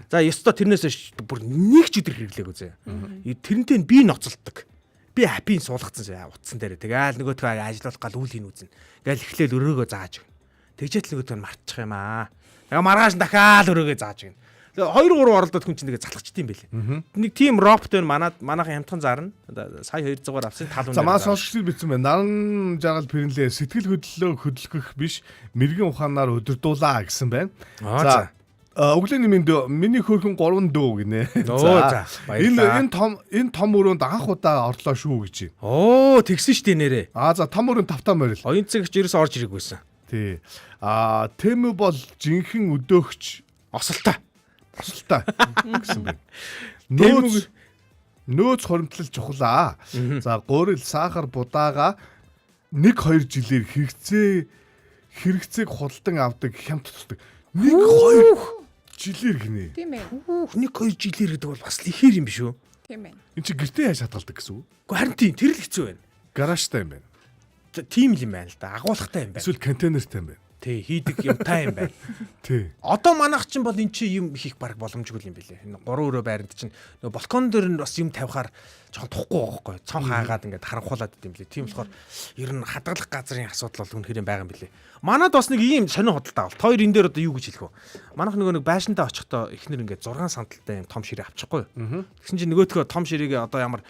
Speaker 5: За ёстой тэрнээс хойш бүр нэг ч өдөр хэрэглээгүй зэ. Тэрнтэй нь би ноцолддог. Би апийн суулгацсан зэ утсан дээр. Тэгээл нөгөөтгөө ажиллуулах гал үл хийн үзнэ. Ингээл эхлээл өрөөгөө зааж өгнө. Тэгжээт л нөгөөтгөө нь мартчих юм аа. Тэгээ маргааш нь дахиад өрөөгөө зааж өгнө. Тэгээ 2 3 оролдоод хүн чинь тэгээ залхачт юм бэлээ. Нэг тийм робот байна манад манайхан хямдхан зарна. Сая 200-аар авсан тал үнээр.
Speaker 6: За манай сонсогчдод бичсэн байна. Наран жаргал пэрэнлээ сэтгэл хөдлөлөө хөдөлгөх биш мэрэгэн ухаанаар удирдуулаа гэсэн байна.
Speaker 5: Аа, за.
Speaker 6: Өглөөний мэнд миний хөөрхөн 3 дөө гинэ.
Speaker 5: Оо, за, баярлалаа.
Speaker 6: Энэ том өрөөнд анх удаа орлоо шүү гэж байна.
Speaker 5: Оо, тэгсэн шүү дээ нэрээ.
Speaker 6: Аа за том өрөөнд тавтаа морил.
Speaker 5: Оюун цагч ерөөсөө орж ирээгүйсэн.
Speaker 6: Тий. Аа Тэмү бол жинхэнэ өдөөгч
Speaker 5: Осолтой.
Speaker 6: босолтой гэсэн байна.
Speaker 5: Тэмүг-
Speaker 6: Нөөц хоримтлал чухал аа. За гурил сахар будаага 1 2 жилээр хэрэгцээг худалдан авдаг хямд тусдаг. 1 2 жилээр гинэ.
Speaker 7: Тийм ээ.
Speaker 5: Хүүх 1 2 жилээр гэдэг бол бас л ихээр юм биш үү?
Speaker 7: Тийм ээ.
Speaker 6: Энд чи гэртээ яаж хадгалдаг гэсэн үг?
Speaker 5: Гэхдээ харин тийм тэр л хэцүү байна.
Speaker 6: Гаражтай юм байна.
Speaker 5: Тийм л юм байна л да. Агуулгатай юм байна.
Speaker 6: Эсвэл контейнертай юм байна.
Speaker 5: Тий, хийдэг юмтай юм байна.
Speaker 6: Тий.
Speaker 5: Одоо манайх чинь бол эн чи юм хийх баг боломжгүй юм билээ. Энэ гурван өрөө байранд чинь нөгөө балкон дээр нь бас юм тавихаар жоохон тухгүй байгаа байхгүй. Цон хаагаад ингээд харанхуулаад идэм билээ. Тийм болохоор ер нь хадгалах газрын асуудал бол үнэхээр юм байгаа юм билээ. Манад бас нэг ийм сонин худалдаа авалт. Хоёр энэ дээр одоо юу гэж хэлэх вэ? Манайх нөгөө нэг байшинтаа очихдоо эхнэр ингээд 6 сандалтай юм том ширээ авчихгүй юу? Тэгсэн чинь нөгөөтгөө том ширээгээ одоо ямар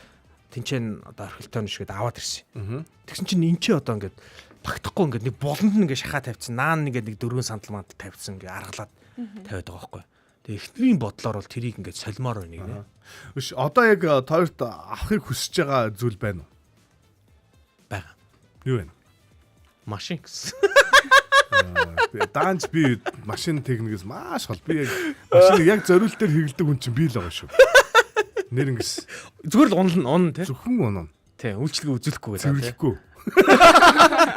Speaker 5: тэнцэн одоо орхилтой нь шигэд аваад ирсэн. Тэгсэн чинь эн чи одоо ингээд багтахгүй ингээд нэг буланд нь ингээд шахаа тавьчихсан. Наан ингээд нэг дөрвөн сандал мандал тавьчихсан ингээд аргалаад тавиад байгаа байхгүй. Тэгээ эхнэрийн бодлоор бол тэрийг ингээд солимоор байна гинэ.
Speaker 6: Биш одоо яг тойрт авахыг хүсэж байгаа зүйл байна уу?
Speaker 5: Бага.
Speaker 6: Юу вэ?
Speaker 5: Машин гэсэн.
Speaker 6: Даанч би машин техникээс маш хол. Би яг машиныг яг зориултаар хэрэглэдэг хүн чинь би л байгаа шүү. Нэр ингэс
Speaker 5: Зүгээр л унал нь унна тий.
Speaker 6: зөвхөн унана.
Speaker 5: Тий, үйлчлэгээ үзүүлэхгүй байлаа тий.
Speaker 6: Цэвэрлэхгүй.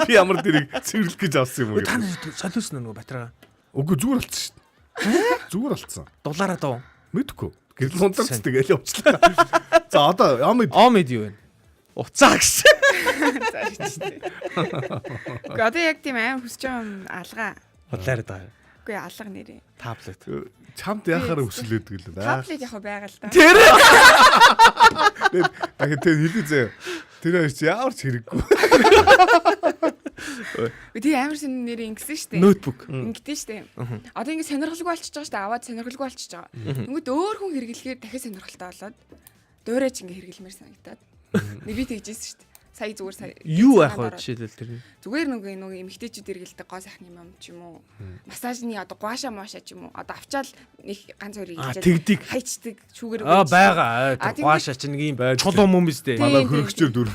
Speaker 6: Би ямар дэрийг цэвэрлэх гэж авсан юм уу?
Speaker 5: Та нар солиулсан нөгөө батарейгаа.
Speaker 6: Үгүй зүгээр болцсон шүү дээ. Зүгээр болцсон.
Speaker 5: Дулаараа дуу.
Speaker 6: Мэдхгүй. Гэрэл ундарч тэгэл явчлаа. За одоо омид
Speaker 5: Омид юу вэ? Уцаа гэсэн.
Speaker 7: За шичтэй. Үгүй одоо яг тийм амар хүсэж байгаа юм алга.
Speaker 5: Худлаараа даа.
Speaker 7: Үгүй алга нэрээ.
Speaker 5: Таблет.
Speaker 6: чамд яхаараа өсөлөөд гэлээ.
Speaker 7: Таблет яг байгаа л да.
Speaker 6: Дахин тэр хэлээ заяа. Тэр хоёр чи ямар ч хэрэггүй.
Speaker 7: Үгүй тийм амар сонин нэрээ ингэсэн шүү дээ.
Speaker 5: Ноутбук.
Speaker 7: Ингэдэж шүү дээ. Одоо ингэ сонирхолгүй болчихж байгаа шүү дээ. Аваад сонирхолгүй болчихж байгаа. Тэнгүүд өөр хүн хэрэглэхээр дахиад сонирхолтой болоод дуурайч ингэ хэрэглэмээр санагдаад. Нэг би тэгжсэн шүү дээ. Сая зүгээр сая.
Speaker 5: Юу байх вэ
Speaker 7: ороод.
Speaker 5: жишээлбэл тэр?
Speaker 7: Зүгээр нөгөө эмэгтэйчүүд эргэлдэг гоо сайхны юм ч юм уу. Массажны одоо гуаша муаша ч юм уу. Одоо авчаал нэг ганц хоёр
Speaker 5: Аа,
Speaker 7: хэрэглээд
Speaker 5: тэгдэг.
Speaker 7: хайчдаг шүүгэр
Speaker 5: Аа
Speaker 7: өгч.
Speaker 5: байгаа.
Speaker 7: А,
Speaker 5: Тэр
Speaker 7: тэгвэл-
Speaker 5: гуаша чинь нэг юм
Speaker 6: Байж
Speaker 5: чулуу мөм биз дээ.
Speaker 7: Тийм.
Speaker 6: Манай хөрөгчөр дүр.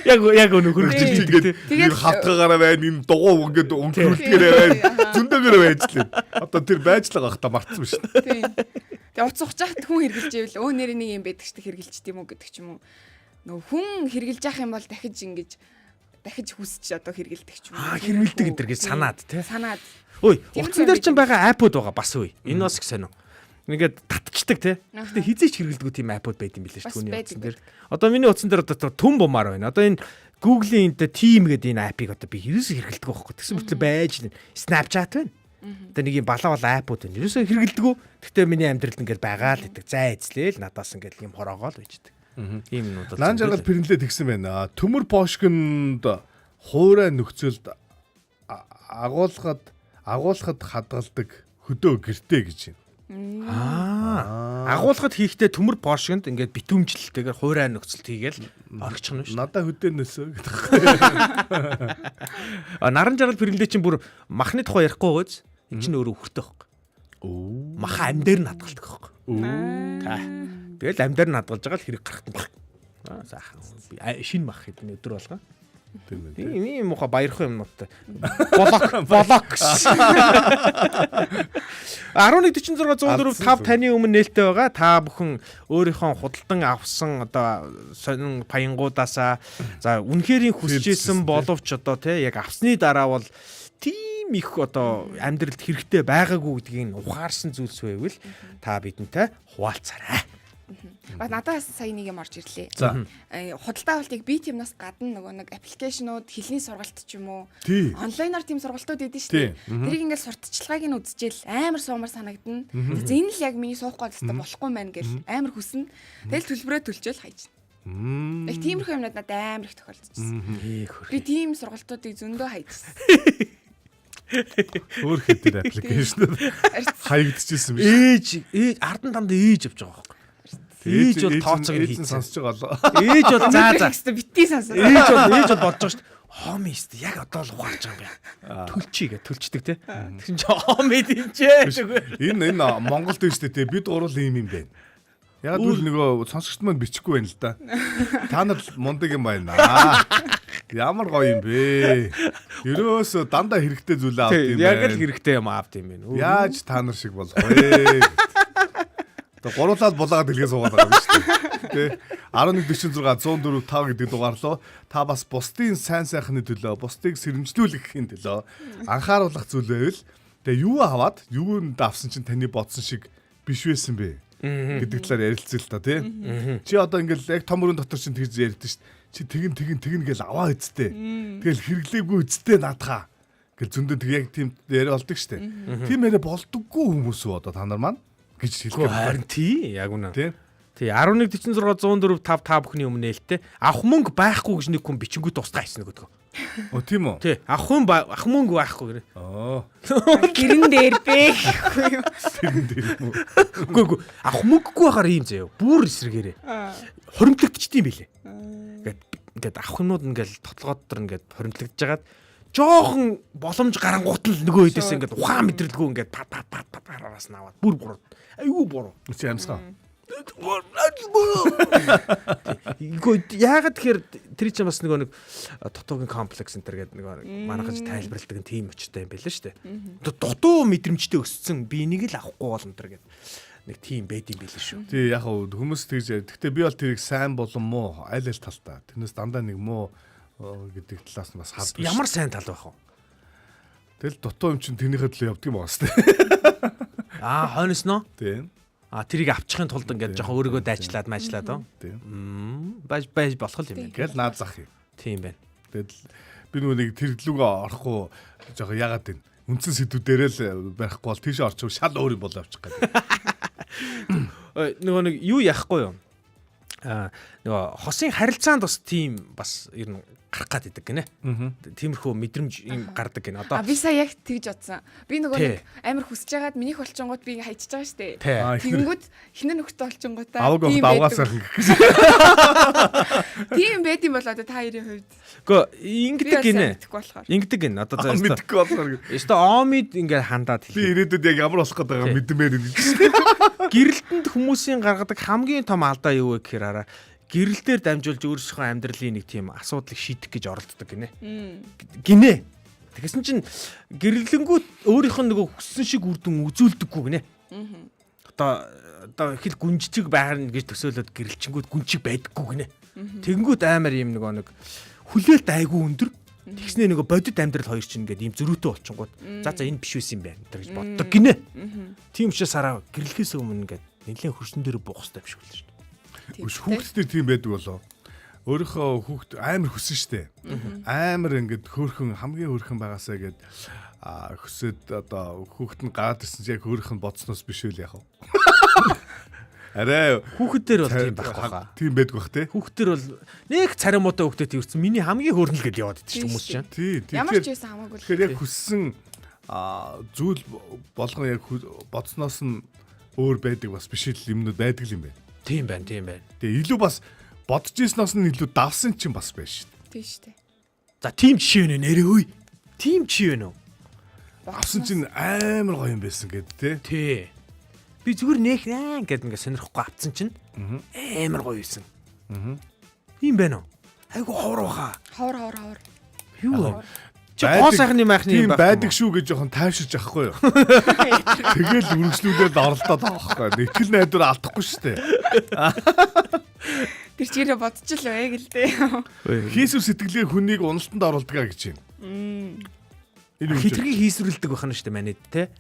Speaker 5: Яг өнө хөрөгчөр
Speaker 7: Тийм.
Speaker 5: хийдэг тий.
Speaker 6: Ингээд
Speaker 7: Тэгээд-
Speaker 6: хавтгаагаараа байна, энэ дугуй ингээд өнгөрүүлдгээрээ байна. Зөндөөгөөрөө байж лээ. Одоо тэр байж л байгаа хта мартсан биш.
Speaker 7: Тийм. Тэгээ уц ухчихад хүн хэрглэж ивэл өө нэр нэг юм байдаг ч хэрглэж тийм үү гэдэг ч юм уу. Нөгөө хүн хэрглэж явах юм бол дахиж ингэж дахиж хүсч одоо хэргэлдэг ч юм уу.
Speaker 5: Аа хэргэлдэг энэ төр гэж санаад тий.
Speaker 7: Санаад.
Speaker 5: Ой,
Speaker 7: Тиймэрхүү
Speaker 5: утсан дээр
Speaker 7: юм
Speaker 5: чинь байгаа аппууд байгаа бас үе. Энэ бас их сонин. Ингээд татчдаг тий. Гэтэ хизээч хэрэглэдэггүй тийм аппууд байд юм билээ шүү
Speaker 7: Бас
Speaker 5: түүний
Speaker 7: байдаг,
Speaker 5: утсан дээр. Одоо миний утсан дээр одоо түн бумаар байна. Одоо энэ Google-ийн энэ Team гэдэг энэ аппыг одоо би ерөөсөө хэрэглэдэг байхгүй. Тэгсэн мөртлөө байж л байна. Snapchat байна. Одоо нэг юм балаа балаа аппууд байна. Ерөөсөө хэрэглэдэггүй. Гэтэ миний амьдралд ингээд байгаа л гэдэг. Зай эзлээл надаас ингээд юм хороогоо л байждаг. Ийм юмнууд бол
Speaker 6: Наан жаргал
Speaker 5: зөндөө л
Speaker 6: пэрнлээ тэгсэн байна. Төмөр пошгонд хуурай нөхцөлд агуулхад хадгалдаг хөдөө гэртээ гэж байна.
Speaker 5: Аа. Агуулгад хийхдээ төмөр пошгонд ингээд битүүмжлэлтэйгээр хуурай нөхцөлт хийгээл орчих нь шүү.
Speaker 6: Надаа хөдөө нөсөө гэдэг.
Speaker 5: А наран жаргал пэрнлээ чинь бүр махны тухай ярихгүй байгааз эн чинь өөрөө үхэртэй байхгүй. Маха ам дээр нь хадгалдаг байхгүй. Та. Тэгэл ам дээр нь хадгалж байгаа л хэрэг гарахт нь. Аа сайхан. Би шинэ мах хэдэн өдөр болгоо.
Speaker 6: Тийм ээ.
Speaker 5: Тийм ийм муха баярхан юмнуудтай. Блок блок гэсэн. 1146 104 5 таны өмнө нээлттэй байгаа. Та бүхэн өөрийнхөө худалдан авсан одоо сонин паянгуудаасаа за үнэхэрийн хүсэж исэн боловч одоо тий яг авсны дараа бол тийм их одоо амьдралд хэрэгтэй байгаагүй гэдгийг нь ухаарсан зүйлс байвал та бидэнтэй хуваалцаарай.
Speaker 7: Ба надад бас сая нэг юм орж ирлээ.
Speaker 6: За.
Speaker 7: Худалдаа авалтыг би тиймнаас гадна нөгөө нэг аппликейшнууд, хэлний сургалт ч юм уу.
Speaker 6: Тий.
Speaker 7: Онлайнаар тийм сургалтууд өгдөн шүү
Speaker 6: Тий.
Speaker 7: дээ. Тэрийг ингээл сурталчилгааг нь үзчихэл амар суумар санагдана. За энэ л яг миний суухгүй хэвээр болохгүй мэн гэл амар хүснэ. Тэгэл төлбөрөө төлчөөл хайж. Яг тиймэрхүү юмнууд надад амар их тохиолдчихсон.
Speaker 5: Ээ хөр.
Speaker 7: Би тийм сургалтуудыг зөндөө хайжсан.
Speaker 6: Өөр хэдээр аппликейшнээр хаягдчихсэн биш.
Speaker 5: Ээж ээж ардан дандаа ээж явж байгаа байхгүй. Ээж бол тооцоог нь
Speaker 6: ээж нь
Speaker 5: хийцэн.
Speaker 6: сонсож байгаа болоо.
Speaker 5: Ээж бол за за.
Speaker 7: Хэвээр битгий сонсоо.
Speaker 5: Ээж бол бодож байгаа шүү дээ. Хоми өст яг одоо л ухаарч байгаа юм байна. Төлчий гэ төлчдөг те. Тэгсэн чи хоми димчээ.
Speaker 6: Энэ Монголд байна шүү дээ те. Бид гурвал ийм юм байна. Яг л нөгөө сонсогчд маань бичихгүй байна л да. Та нар мундаг юм байна. Ямар гоё юм бэ? Ерөөсөө дандаа хэрэгтэй зүйлээ авд юм байна.
Speaker 5: Яг л хэрэгтэй юм авд юм байна.
Speaker 6: Яаж та нар шиг болох вэ? Одоо гурлаад булаагаад дэлгээ суугаад байгаа юм шүү дээ. Тэ 1146 104 5 гэдэг дугаар руу та бас бусдын сайн сайхны төлөө, бусдыг сэрэмжлүүлэхийн төлөө анхааруулах зүйл байвал тэгээ юу аваад юунд авсан чинь таны бодсон шиг биш байсан бэ гэдэг талаар ярилцъя л та тий. Чи одоо ингээл яг том өрөөнд дотор чинь тэгж ярьдэн шүү дээ. Чи тэгин тэгин тэгин гэл аваа үсттэй. Тэгэл хэрэглээгүй үсттэй наадхаа. Гэл зөндөө тэг яг тийм яриа болдог шүү дээ. Тийм яриа болдоггүй хүмүүс үү одоо та нар маань гэж хэлэх юм.
Speaker 5: Харин тий яг үнэ.
Speaker 6: Тий.
Speaker 5: Тий 1146 104 5 та бүхний өмнө нээлттэй. Авах мөнгө байхгүй гэж нэг хүн бичингүү тусдаа хийсэн нөгөөдгөө.
Speaker 6: О тийм үү?
Speaker 5: Тий авах хүн авах мөнгө байхгүй гэнэ.
Speaker 6: Оо.
Speaker 7: Гэрэн дээр бэ гэхгүй юу?
Speaker 6: Тэрэн дээр юм уу?
Speaker 5: Үгүй үгүй авах мөнгөгүй байхаар ийм заяа. Бүр эсрэгээрээ. Хоримтлагдчихдээ юм билээ. Ингээд ингээд авах юмнууд ингээл тотлогоод дотор ингээд хоримтлагдж хагаад жоохон боломж гарангуут л нөгөө хэдээс ингээд ухаан мэдрэлгүй ингээд пат пат пат пат араас нь аваад бүр буруу. Айгүй буруу.
Speaker 6: Чи амьсгаа.
Speaker 5: Үгүй яагаад тэгэхээр тэр чинь бас нөгөө нэг дутуугийн комплекс энэ төр гэдэг нөгөө манайхаж тайлбарладаг нь тийм өчтэй юм байл нь шүү дээ. Дутуу мэдрэмжтэй өссөн би энийг л авахгүй бол энэ төр гэдэг нэг тийм байд юм байл шүү.
Speaker 6: Тий яг хүмүүс тэгж яриад. Гэхдээ би бол тэрийг сайн болон муу аль аль талтай. Тэрнээс дандаа нэг муу гэдэг талаас нь бас хардаг.
Speaker 5: Ямар сайн тал байх вэ?
Speaker 6: Тэгэл дутуу юм чинь тэрнийхээ төлөө явдаг юм байна шүү дээ.
Speaker 5: Аа хойноос нөө?
Speaker 6: Тий.
Speaker 5: А тэрийг авчихын тулд ингээд жоохон өөрийгөө дайчлаад мажлаад оо.
Speaker 6: Тийм.
Speaker 5: Байж байж болох юм байна.
Speaker 6: Гэл наад зах юм.
Speaker 5: Тийм байна.
Speaker 6: Тэгэл би нөгөө нэг тэр лүгөө орохгүй жоохон ягаад вэ? Үндсэн сэдвүүдээрээ л барихгүй бол тийш орчих шал өөр юм болоо авчих гэдэг.
Speaker 5: Нөгөө нэг юу яахгүй юу? Аа нөгөө хосын харилцаанд бас тийм бас ер нь гарах гад идэг гинэ. Тиймэрхүү мэдрэмж юм гардаг гинэ. Одоо
Speaker 7: би сая яг тэгж бодсон. Би нөгөө нэг амар хүсэж байгаад минийх болчингууд би ингээ хайчиж байгаа штэ. Тэгэнгүүт хинэн нөхдөд болчингуудаа
Speaker 6: аваг авгаа сайхан гэх гэж.
Speaker 7: Тийм байд юм бол одоо та хоёрын хувьд.
Speaker 5: Үгүй ингэдэг гинэ. Ингэдэг гинэ. Одоо
Speaker 6: заа мэдэхгүй болохоор.
Speaker 5: Ёстой омид ингээ хандаад
Speaker 6: хэлээ. Би ирээдүйд яг ямар болох гээд байгаа мэдмээр юм гэж.
Speaker 5: Гэрэлтэнд хүмүүсийн гаргадаг хамгийн том алдаа юу вэ гэхээр араа гэрэлтээр дамжуулж өөрсдийнхөө амьдралын нэг тийм асуудлыг шийдэх гэж оролддог гинэ. Гинэ. Тэгсэн чинь гэрлэнгүүт өөрийнх нь нөгөө хүссэн шиг үр дүн үзүүлдэггүй гинэ. Одоо их л гүнжчиг байхна гэж төсөөлөд гэрэлчингүүд гүнжиг байдаггүй гинэ. Тэгэнгүүт амар юм нөгөө нэг хүлээлт айгүй өндөр. Тэгснээ нөгөө бодит амьдрал хоёр чинь ингээд ийм зөрүүтэй болчингууд за за энэ биш байсан юм байна гэж боддог гинэ. Тийм учраас араа гэрлэхээс өмнө ингээд нэлээд хөрсөн дээр буух хэрэгтэй юм шиг л шүү дээ.
Speaker 6: Хүүхдтэй тийм байдаг болоо. Өөрийнхөө хүүхд амар хүсэн штэ. Амар ингээд хөөрхөн хамгийн хөөрхөн байгаасаа гээд хүсээд одоо хүүхд нь гараад ирсэн чинь яг хөөрхөн бодсноос биш үл яах вэ? Арай
Speaker 5: хүүхэд дээр бол тийм байхгүй хаа.
Speaker 6: Тийм байдаг бах те.
Speaker 5: Хүүхэд дээр бол нэг царай муутай хүүхдэд тэрсэн миний хамгийн хөөрнөл гэдээ яваад идэв чинь хүмүүс чинь.
Speaker 6: Тий.
Speaker 7: Ямар ч байсан хамаагүй.
Speaker 6: Тэгэхээр яг хүссэн зүйл болгон яг бодсноос нь өөр байдаг бас биш л юмнууд байдаг юм байна.
Speaker 5: Тийм байна, тийм байна.
Speaker 6: Тэгээ илүү бас бодож ирсноос нь илүү давсан чинь бас байна шүү дээ.
Speaker 7: Тийм шүү дээ.
Speaker 5: За тийм жишээ нэ нэрээ хөөе. Тийм жишээ нэ.
Speaker 6: Авсан чинь амар гоё юм байсан гэд тэ.
Speaker 5: Тий. Би зүгээр нэх аа гэд ингээ сонирхгүй авцсан чинь амар гоё байсан. Тийм байна уу? Айгу ховор баха.
Speaker 7: Ховор ховор ховор.
Speaker 5: Юу вэ? Чи гоо сайхны майхны
Speaker 6: юм байдаг шүү гэж жоохон тайвширч ахгүй юу? Тэгэл үргэлжлүүлээд оролдоод байгаа байхгүй. Нэтгэл найдвар алдахгүй шүү дээ.
Speaker 7: Тэр чигээрээ бодчих л байг л дээ.
Speaker 6: Хийсвэр сэтгэлгээ хүнийг уналтанд оруулдаг гэж юм.
Speaker 5: Энэ хитрхи хийсвэрлдэг байх нь шүү дээ манайд те.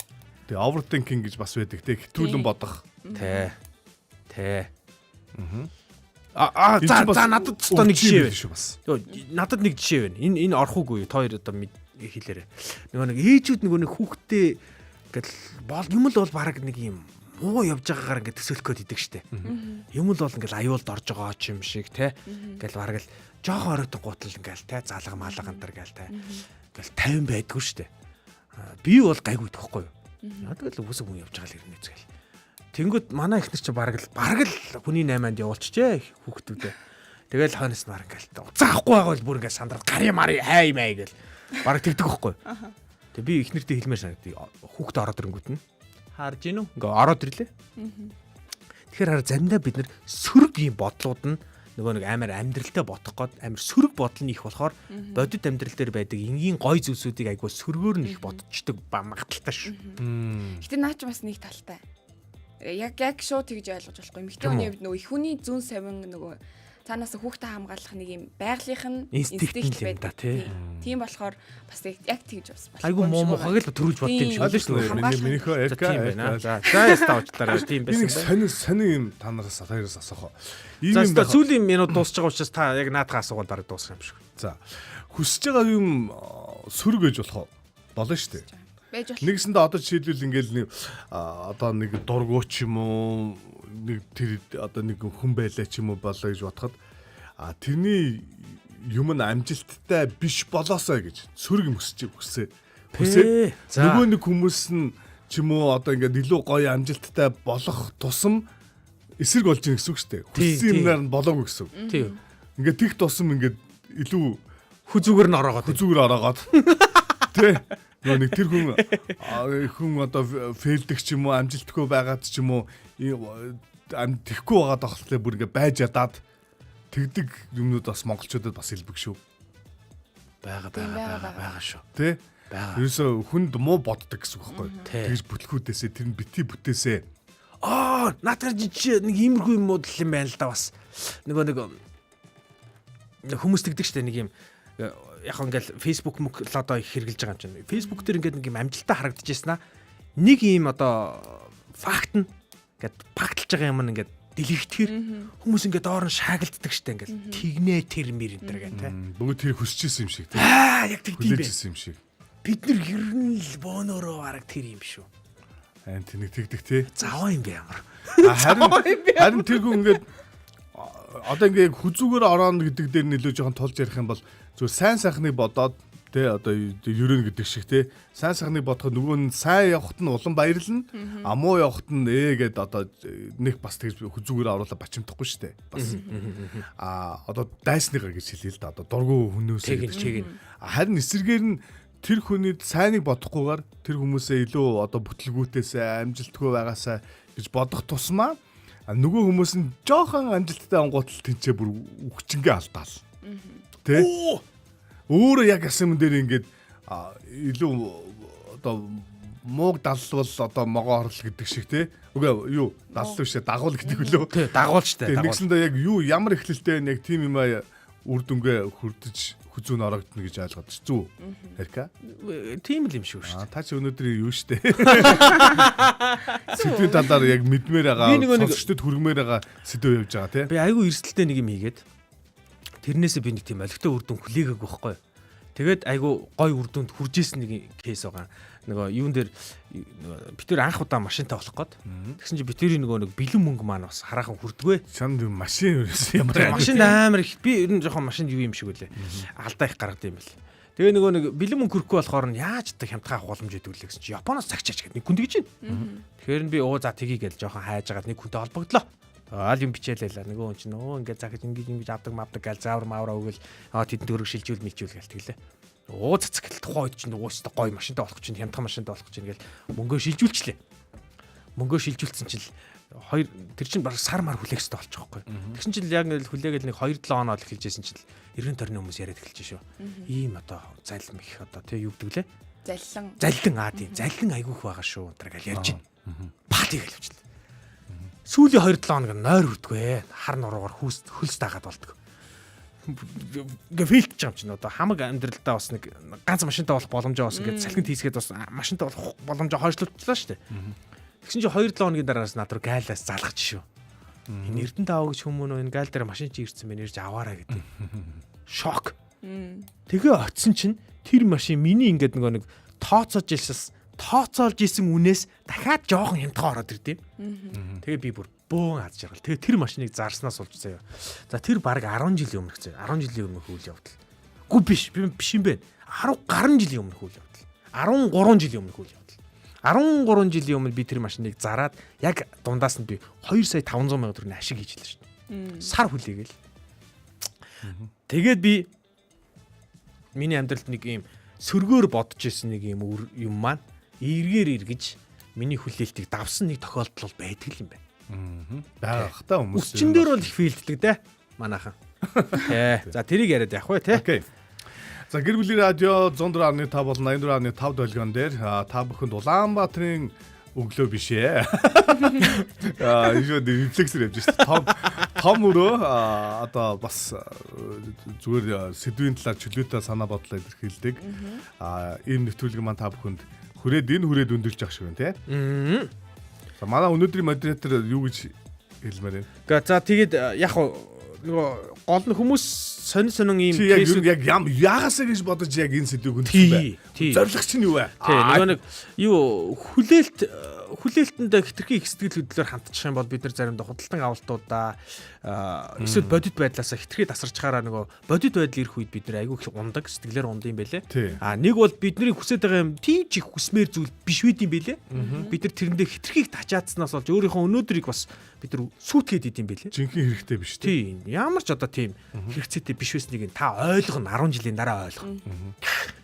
Speaker 6: Тэгээ overthinking гэж бас байдаг те. Хитүүлэн бодох.
Speaker 5: Тэ. Тэ. Аа за за надад өстө нэг жишээ байна шүү бас. Надад нэг жишээ байна. Энэ орох уугүй та хоёр одоо хэлээрэй. Нөгөө нэг ээжүүд нөгөө нэг хүүхдээ ингээл бол юм л бол баг нэг юм муу явж байгаагаар ингээд төсөөлөх гээд идэг штэ. Юм л бол ингээл аюулд орж байгаа ч юм шиг те. Ингээл бараг л жоохон оройтон гутал ингээл те залга малга антар гээл те. Ингээл 50 байдгүй штэ. Би бол гайгүй тахгүй юу. Тэгэл үгүйсэг хүн явж байгаа л ирнэ зүгэл. Тэнгүүд манай ихнэр чи бараг л хүний 8-нд явуулчихжээ хүүхдүүдээ. Тэгэл хойноос нар ингээл уцаа авахгүй байгаа бол бүр ингээл сандраад гарын мары хай май гэл бараг тэгдэг байхгүй. Тэг би их нэртэй хэлмээр санагдав. Хүүхдээ ороод ирэнгүүт нь харж гин үү? Ингээ ороод ирлээ. Тэгэхээр хараа заримдаа бид нар сөрөг юм бодлууд нь нөгөө нэг амар амьдралтай ботох гээд амар сөрөг бодол нь их болохоор бодит амьдрал дээр байдаг энгийн гой зүйлсүүдийг айгуу сөргөөр нь их бодчихдог ба магадaltaй шүү.
Speaker 7: Гэтэ наа чи бас нэг талтай. Яг яг шууд тэгж ойлгож болохгүй. Эмэгтэй
Speaker 5: Тийм үү?
Speaker 7: хүний хувьд нөгөө их хүний зүүн совин нөгөө цаанаас хүүхдээ хамгаалах нэг юм байгалийнх нь
Speaker 5: Инстинкт нь л юм да, тий.
Speaker 7: Тийм болохоор бас яг тэгж бас болохгүй.
Speaker 5: Айгуу
Speaker 7: юм
Speaker 5: муу
Speaker 7: шиг
Speaker 5: мухаг л төрүүлж бодд юм шиг
Speaker 7: Тийм.
Speaker 5: л шүү дээ.
Speaker 7: Хамгаалах.
Speaker 6: Минийхөө
Speaker 5: За
Speaker 6: Эрка.
Speaker 5: тийм байна. За за яста уучлаарай. Тийм
Speaker 6: Би нэг
Speaker 5: байсан.
Speaker 6: сонин сонин юм та нараас хоёроос асуух. Ийм
Speaker 5: За
Speaker 6: юм
Speaker 5: яста
Speaker 6: байх.
Speaker 5: сүүлийн минут дуусч байгаа учраас та яг наадхаа асуугаад бараг дуусах юм шиг.
Speaker 6: За хүсэж байгаа юм сөрөг гэж болох уу? Болно шүү дээ.
Speaker 7: Байж болох.
Speaker 6: Нэгсэндээ одоо жишээлбэл ингээл нэг одоо нэг дургуй ч юм уу нэг тэр одоо нэг хүн байлаа ч юм уу болоо гэж бодоход а тэрний юм нь амжилттай биш болоосой гэж сөрөг юм хүсэж хүсээ. Хүсээ.
Speaker 5: За.
Speaker 6: Нөгөө нэг хүмүүс нь ч юм уу одоо ингээд илүү гоё амжилттай болох тусам эсрэг болж ийн гэсэн үг шүү дээ.
Speaker 5: Тий,
Speaker 6: Хүссэн
Speaker 5: тий.
Speaker 6: юмнаар нь болоогүй гэсэн үг.
Speaker 5: Тийм.
Speaker 6: Ингээд тех тусам ингээд илүү
Speaker 5: Хүзүүгэр нь ороогоод.
Speaker 6: зүгээр ороогоод тий нөгөө нэг тэр хүн хүн одоо фейлдэх ч юм уу амжилтгүй байгаад ч юм уу тэхгүй байгаад ахлаа бүр ингээ байж ядаад тэгдэг юмнууд бас монголчуудад бас илбэг шүү
Speaker 5: Бага
Speaker 7: Тийм,
Speaker 5: бага
Speaker 7: байгаа,
Speaker 5: бага бага шүү.
Speaker 6: тий
Speaker 5: Бага.
Speaker 6: Ерөөсөө хүнд муу боддог гэсэн үг байхгүй
Speaker 5: Тий.
Speaker 6: тэгж бүтлгүүдээсээ тэр нь бити бүтээсээ
Speaker 5: Аа, наадхаар чи нэг иймэрхүү юм муудал юм байна л да бас. Нөгөө нэг хүмүүс тэгдэг штэ нэг юм яг ингээл Facebook мөх л одоо их хэрэглэж байгаа юм чинь. Facebook дээр ингээд нэг юм амжилттай харагдчихсэн аа. Нэг юм одоо факт нь ингээд фактлж байгаа юм нь ингээд дэлгэгдэхэр хүмүүс ингээд доор нь шаагилддаг штэ ингээд тэгнэ тэр мэр энэ төр гэх тэ.
Speaker 6: Бүгд тэр хүсэж исэн юм шиг тий
Speaker 5: Аа, яг тэгдэм
Speaker 6: хүлээж
Speaker 5: бэ.
Speaker 6: исэн юм шиг
Speaker 5: Бид нар ер нь л бөөнөрөө бараг тэр юм шүү.
Speaker 6: айн тэнэг тэгдэг тий
Speaker 5: Заваа юм бэ ямар.
Speaker 6: А, Харин тэр хүн ингээд одоо ингээд хүзүүгээр орооно гэдэг дээр нь илүү жоохон тулж ярих юм бол зүгээр сайн сайхныг бодоод тэ одоо ерөөн гэдэг шиг тэ сайн сайхныг бодоход нөгөө нь сайн явахт нь улам баярлна а муу явахт нь гээд одоо нэг бас тэгж хүзүүгээр оруулаад бачимдахгүй шүү дээ бас а одоо дайсныгаа гэж хэлье л да одоо дургу хүнөөс
Speaker 5: Тэгин тэгин.
Speaker 6: Харин эсрэгээр нь тэр хүний сайныг бодохгүйгээр тэр хүмүүсээ илүү одоо бүтлгүүтээсээ амжилтгүй байгаасаа гэж бодох тусмаа нөгөө хүмүүс нь жоохон амжилттай онгоотл тэнцээ бүр үхчингээ алдаал. Тэ? Өөрөө яг асан юм дээр ингээд илүү одоо мууг даллвал одоо могоо орл гэдэг шиг те. Үгүй юу даллал биш ээ, дагуул гэдэг үлээ.
Speaker 5: Тий, дагуул штэ.
Speaker 6: Тэгээ
Speaker 5: Дагуул.
Speaker 6: нэгсэндээ яг юу ямар эхлэлтэй байна яг тийм юм аа үр дүнгээ хүрдэж хүзүүн орогдно гэж ойлгоод ш. Зү. Харка.
Speaker 5: Тийм л юм шүү шүү.
Speaker 6: Аа та чи өнөөдөр юу штэ. Сэдвийн талаар яг мэдмээр байгаа,
Speaker 5: Би нөгөө нэг-
Speaker 6: сонсогчдод хүргмээр байгаа сэдв явж байгаа тий.
Speaker 5: Би айгүй эрсдэлтэй нэг юм хийгээд тэрнээсээ би нэг тийм олигтой үр дүн хүлээгээгүй байхгүй. Тэгээд айгүй гой үр дүнд хүрж исэн нэг кейс байгаа. Нөгөө юун дээр нөгөө бид тэр анх удаа машинтай болох гээд тэгсэн чинь бид тэрийн нөгөө нэг бэлэн мөнгө маань бас хараахан хүрдгөө.
Speaker 6: Чамд машин ерөөсөө ямар
Speaker 5: Тэр машинд амар их би ер нь жоохон машинд юу юм шиг үлээ. Алдаа их гаргад юм бэл. Тэгээ нөгөө нэг бэлэн мөнгө хөрөхгүй болохоор нь яаж одоо хямдхан авах боломж өгдөг лээ гэсэн чи Японоос цагчаач гэдэг нэг хүн тэгж байна. Тэгэхээр нь би оо за тгий гэж жоохон хайж агаад нэг хүнтэй холбогдлоо. Аал юм бичээлээ л нөгөө хүн чинь өө ингээд загж ингэж ингэж авдаг мавдаг гал заавар мавра өгөөл аа тэдэнд төгрөг шилжүүл мэлжүүл гэл тэглээ. Оо цацаг гэл тухайн үед чинь уустай гоё машинтай болох чинь хямдхан машинтай болох чинь гэл мөнгөө шилжүүлчлээ. Мөнгөө шилжүүлсэн чинь л хоёр тэр чинь баг сар мар хүлээх хэрэгтэй болчих واخгүй. Тэгсэн чинь л яг л хүлээгээл нэг 2 7 хоноо л эхэлжсэн чинь л 90 тойрны хүмүүс яриад эхэлж шүү. Ийм одоо залим их одоо тий юу гэдэг лээ?
Speaker 7: Заллан.
Speaker 5: Заллин аа тийм заллин айгүйх байгаа шүү энэ гэл ярьж байна. Пат тэгэл явчихлаа. Сүүлийн 2 7 хоног нойр хүрдгүй. Хар нуруугаар хүүс хөлс дагаад болдог. Ингээ филтж байгаа юм чинь одоо хамаг амьдралдаа бас нэг ганц машинтай болох боломжоо бас ингээд салхин тийсгээд бас машинтай болох боломжоо хойшлуулчихлаа шүү дээ. Тэгсэн чинь 2 7 хоногийн дараас над руу гайлаас залгаж шүү. Энэ Эрдэнэ таав гэж хүмүүн энэ гайл дээр машин чи ирсэн байна ирж аваараа гэдэг. Шок. Тэгээ очисон чинь тэр машин миний ингээд нөгөө нэг тооцоож ирсэн тооцоолж исэн үнээс дахиад жоохон хямдхан ороод ирд юм. Тэгээ би бүр бөөн аз жаргал. Тэгээ тэр машиныг зарснаас болж заяа. За тэр баг 10 жилийн өмнөх заяа. 10 жилийн өмнөх үйл явдал. Үгүй биш, би биш юм бэ. 10 гаруй жилийн өмнөх үйл явдал. 13 жилийн өмнөх үйл явдал. 13 жилийн өмнө би тэр машиныг зараад яг дундаас нь би 2 сая 500 сая төгрөгийн ашиг хийж лээ шүү дээ. Сар хүлээгээл. Тэгээд би миний амьдралд нэг юм сөргөөр бодож исэн нэг юм юм маань эргээр эргэж миний хүлээлтийг давсан нэг тохиолдол бол байдаг юм байна.
Speaker 6: Байгаа хта хүмүүс.
Speaker 5: Үсчин дээр бол их филддэг те манайхан. Тэ. За тэрийг яриад явах вэ те.
Speaker 6: Окей. За гэр бүлийн радио 104.5 болон 84.5 долгион дээр та бүхэнд Улаанбаатарын өглөө биш ээ. Энэ шууд рефлексээр явж шээ. Том том өрөө одоо бас зүгээр сэдвийн талаар чөлөөтэй санаа бодлоо илэрхийлдэг. Ийм нэвтрүүлэг маань та бүхэнд хүрээд энэ хүрээд өндөрлж ах шиг байна тий. За манай өнөөдрийн модератор юу гэж хэлмээр байна?
Speaker 5: Гэ за тэгээд яг нөгөө гол нь хүмүүс сонин сонин ийм
Speaker 6: Чи яг ер нь яг яагаасаа гэж бодож яг энэ сэдвийг хөндлөсөн бай. Зорилго чинь юу вэ?
Speaker 5: Тий, нөгөө нэг юу хүлээлт хүлээлтэндээ хитрхи их сэтгэл хөдлөлөөр хандчих юм бол бид нар заримдаа худалдан авалтуудаа эсвэл бодит байдлаасаа хитрхи тасарчхаараа нөгөө бодит байдал ирэх үед бид нар айгүй их ундаг, сэтгэлээр унд юм бэлээ. А нэг бол бидний хүсэж байгаа юм тийм ч их хүсмээр зүйл биш байд юм бэлээ. Бид нар тэрэндээ хитрхи их тачаадснаас болж өөрийнхөө өнөөдрийг бас бид нар сүйтгээд идэм бэлээ.
Speaker 6: Жинхэнэ хэрэгтэй биш
Speaker 5: тий. Ямар ч одоо тийм хэрэгцээтэй биш байсныг та ойлгоно 10 жилийн дараа ойлгоно.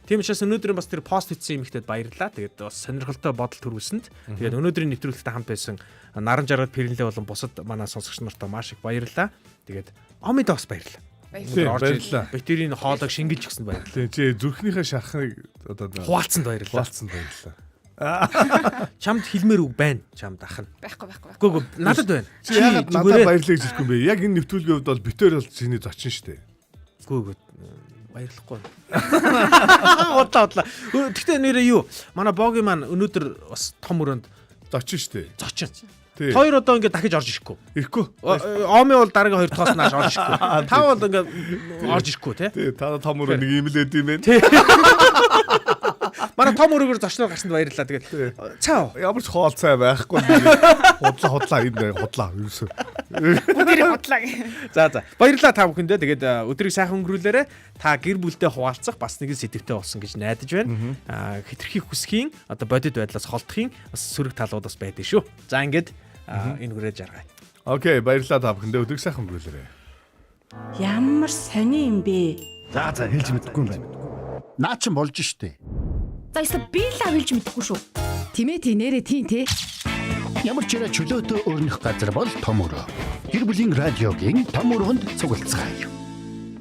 Speaker 5: Тийм учраас өнөөдөр бас тэр пост хийсэн юмхтэд баярлалаа. Тэгээд бас сонирхолтой бодол төрүүлсэнд. Тэгээд өнөөдрийн нэвтрүүлэгтээ хамт байсан Наран жаргал Пэрэнлээ болон бусад манай сонсогч нартаа маш их баярлалаа. Тэгээд Омид бас баярлалаа.
Speaker 6: Баярлалаа.
Speaker 5: Бактерийн хоолойг шингэж өгсөнд баярлалаа.
Speaker 6: Тийм чи зүрхнийхээ шархыг одоо
Speaker 5: хуваалцсанд баярлалаа.
Speaker 6: Хуваалцсанд баярлалаа.
Speaker 5: Чамд хэлмээр үг байна. Чамд ах нь.
Speaker 7: Байхгүй.
Speaker 5: Үгүй надад байна.
Speaker 6: Чи яагаад надад баярлалаа гэж хэлэхгүй юм бэ? Яг энэ нэвтрүүлгийн хувьд бол битээр бол чиний зочин шүү дээ.
Speaker 5: Үгүй баярлахгүй. Удлаа. Гэхдээ нэрээ юу? Манай боги маань өнөөдөр бас том өрөөнд
Speaker 6: зочин шүү дээ.
Speaker 5: Зочин. Хоёр одоо ингээд дахиж орж ирэхгүй.
Speaker 6: Ирэхгүй.
Speaker 5: Оми бол дараагийн хоёр тоос нааш орж ирэхгүй. Та бол ингээд орж ирэхгүй тий.
Speaker 6: Тий, та том өрөө нэг юм л эд юм байна.
Speaker 5: Тий. Манай том өрөөгөр зочноор гарсанд баярлалаа. Тэгээд цаа.
Speaker 6: Ямар ч хоолцай байхгүй. Худлаа энэ худлаа ерөөсөө.
Speaker 7: Бүгдээрээ худлаа.
Speaker 5: За. Баярлалаа та бүхэндээ. Тэгээд өдрийг сайхан өнгөрүүлээрэ. Та гэр бүлдээ хуваалцах бас нэгэн сэдвтэй болсон гэж найдаж байна. Хитрхи хүсхийн одоо бодит байдлаас холдохын бас сөрөг талууд бас байдаг шүү. За ингээд энэ хүрээ жаргая.
Speaker 6: Окей, баярлалаа та бүхэндээ. Өдрийг сайхан өнгөрүүлээрэ.
Speaker 1: Ямар сони юм бэ?
Speaker 2: За хэлж мэдэхгүй юм байна. Наа чин болж штэ.
Speaker 3: За ёстой би л хэлж мэдэхгүй шүү.
Speaker 4: Тимээ тий нэрээ тий те.
Speaker 2: Ямар ч яриа чөлөөтэй өрнөх газар бол том өрөө. Гэр бүлийн радиогийн том өрөөнд цуглацгаая.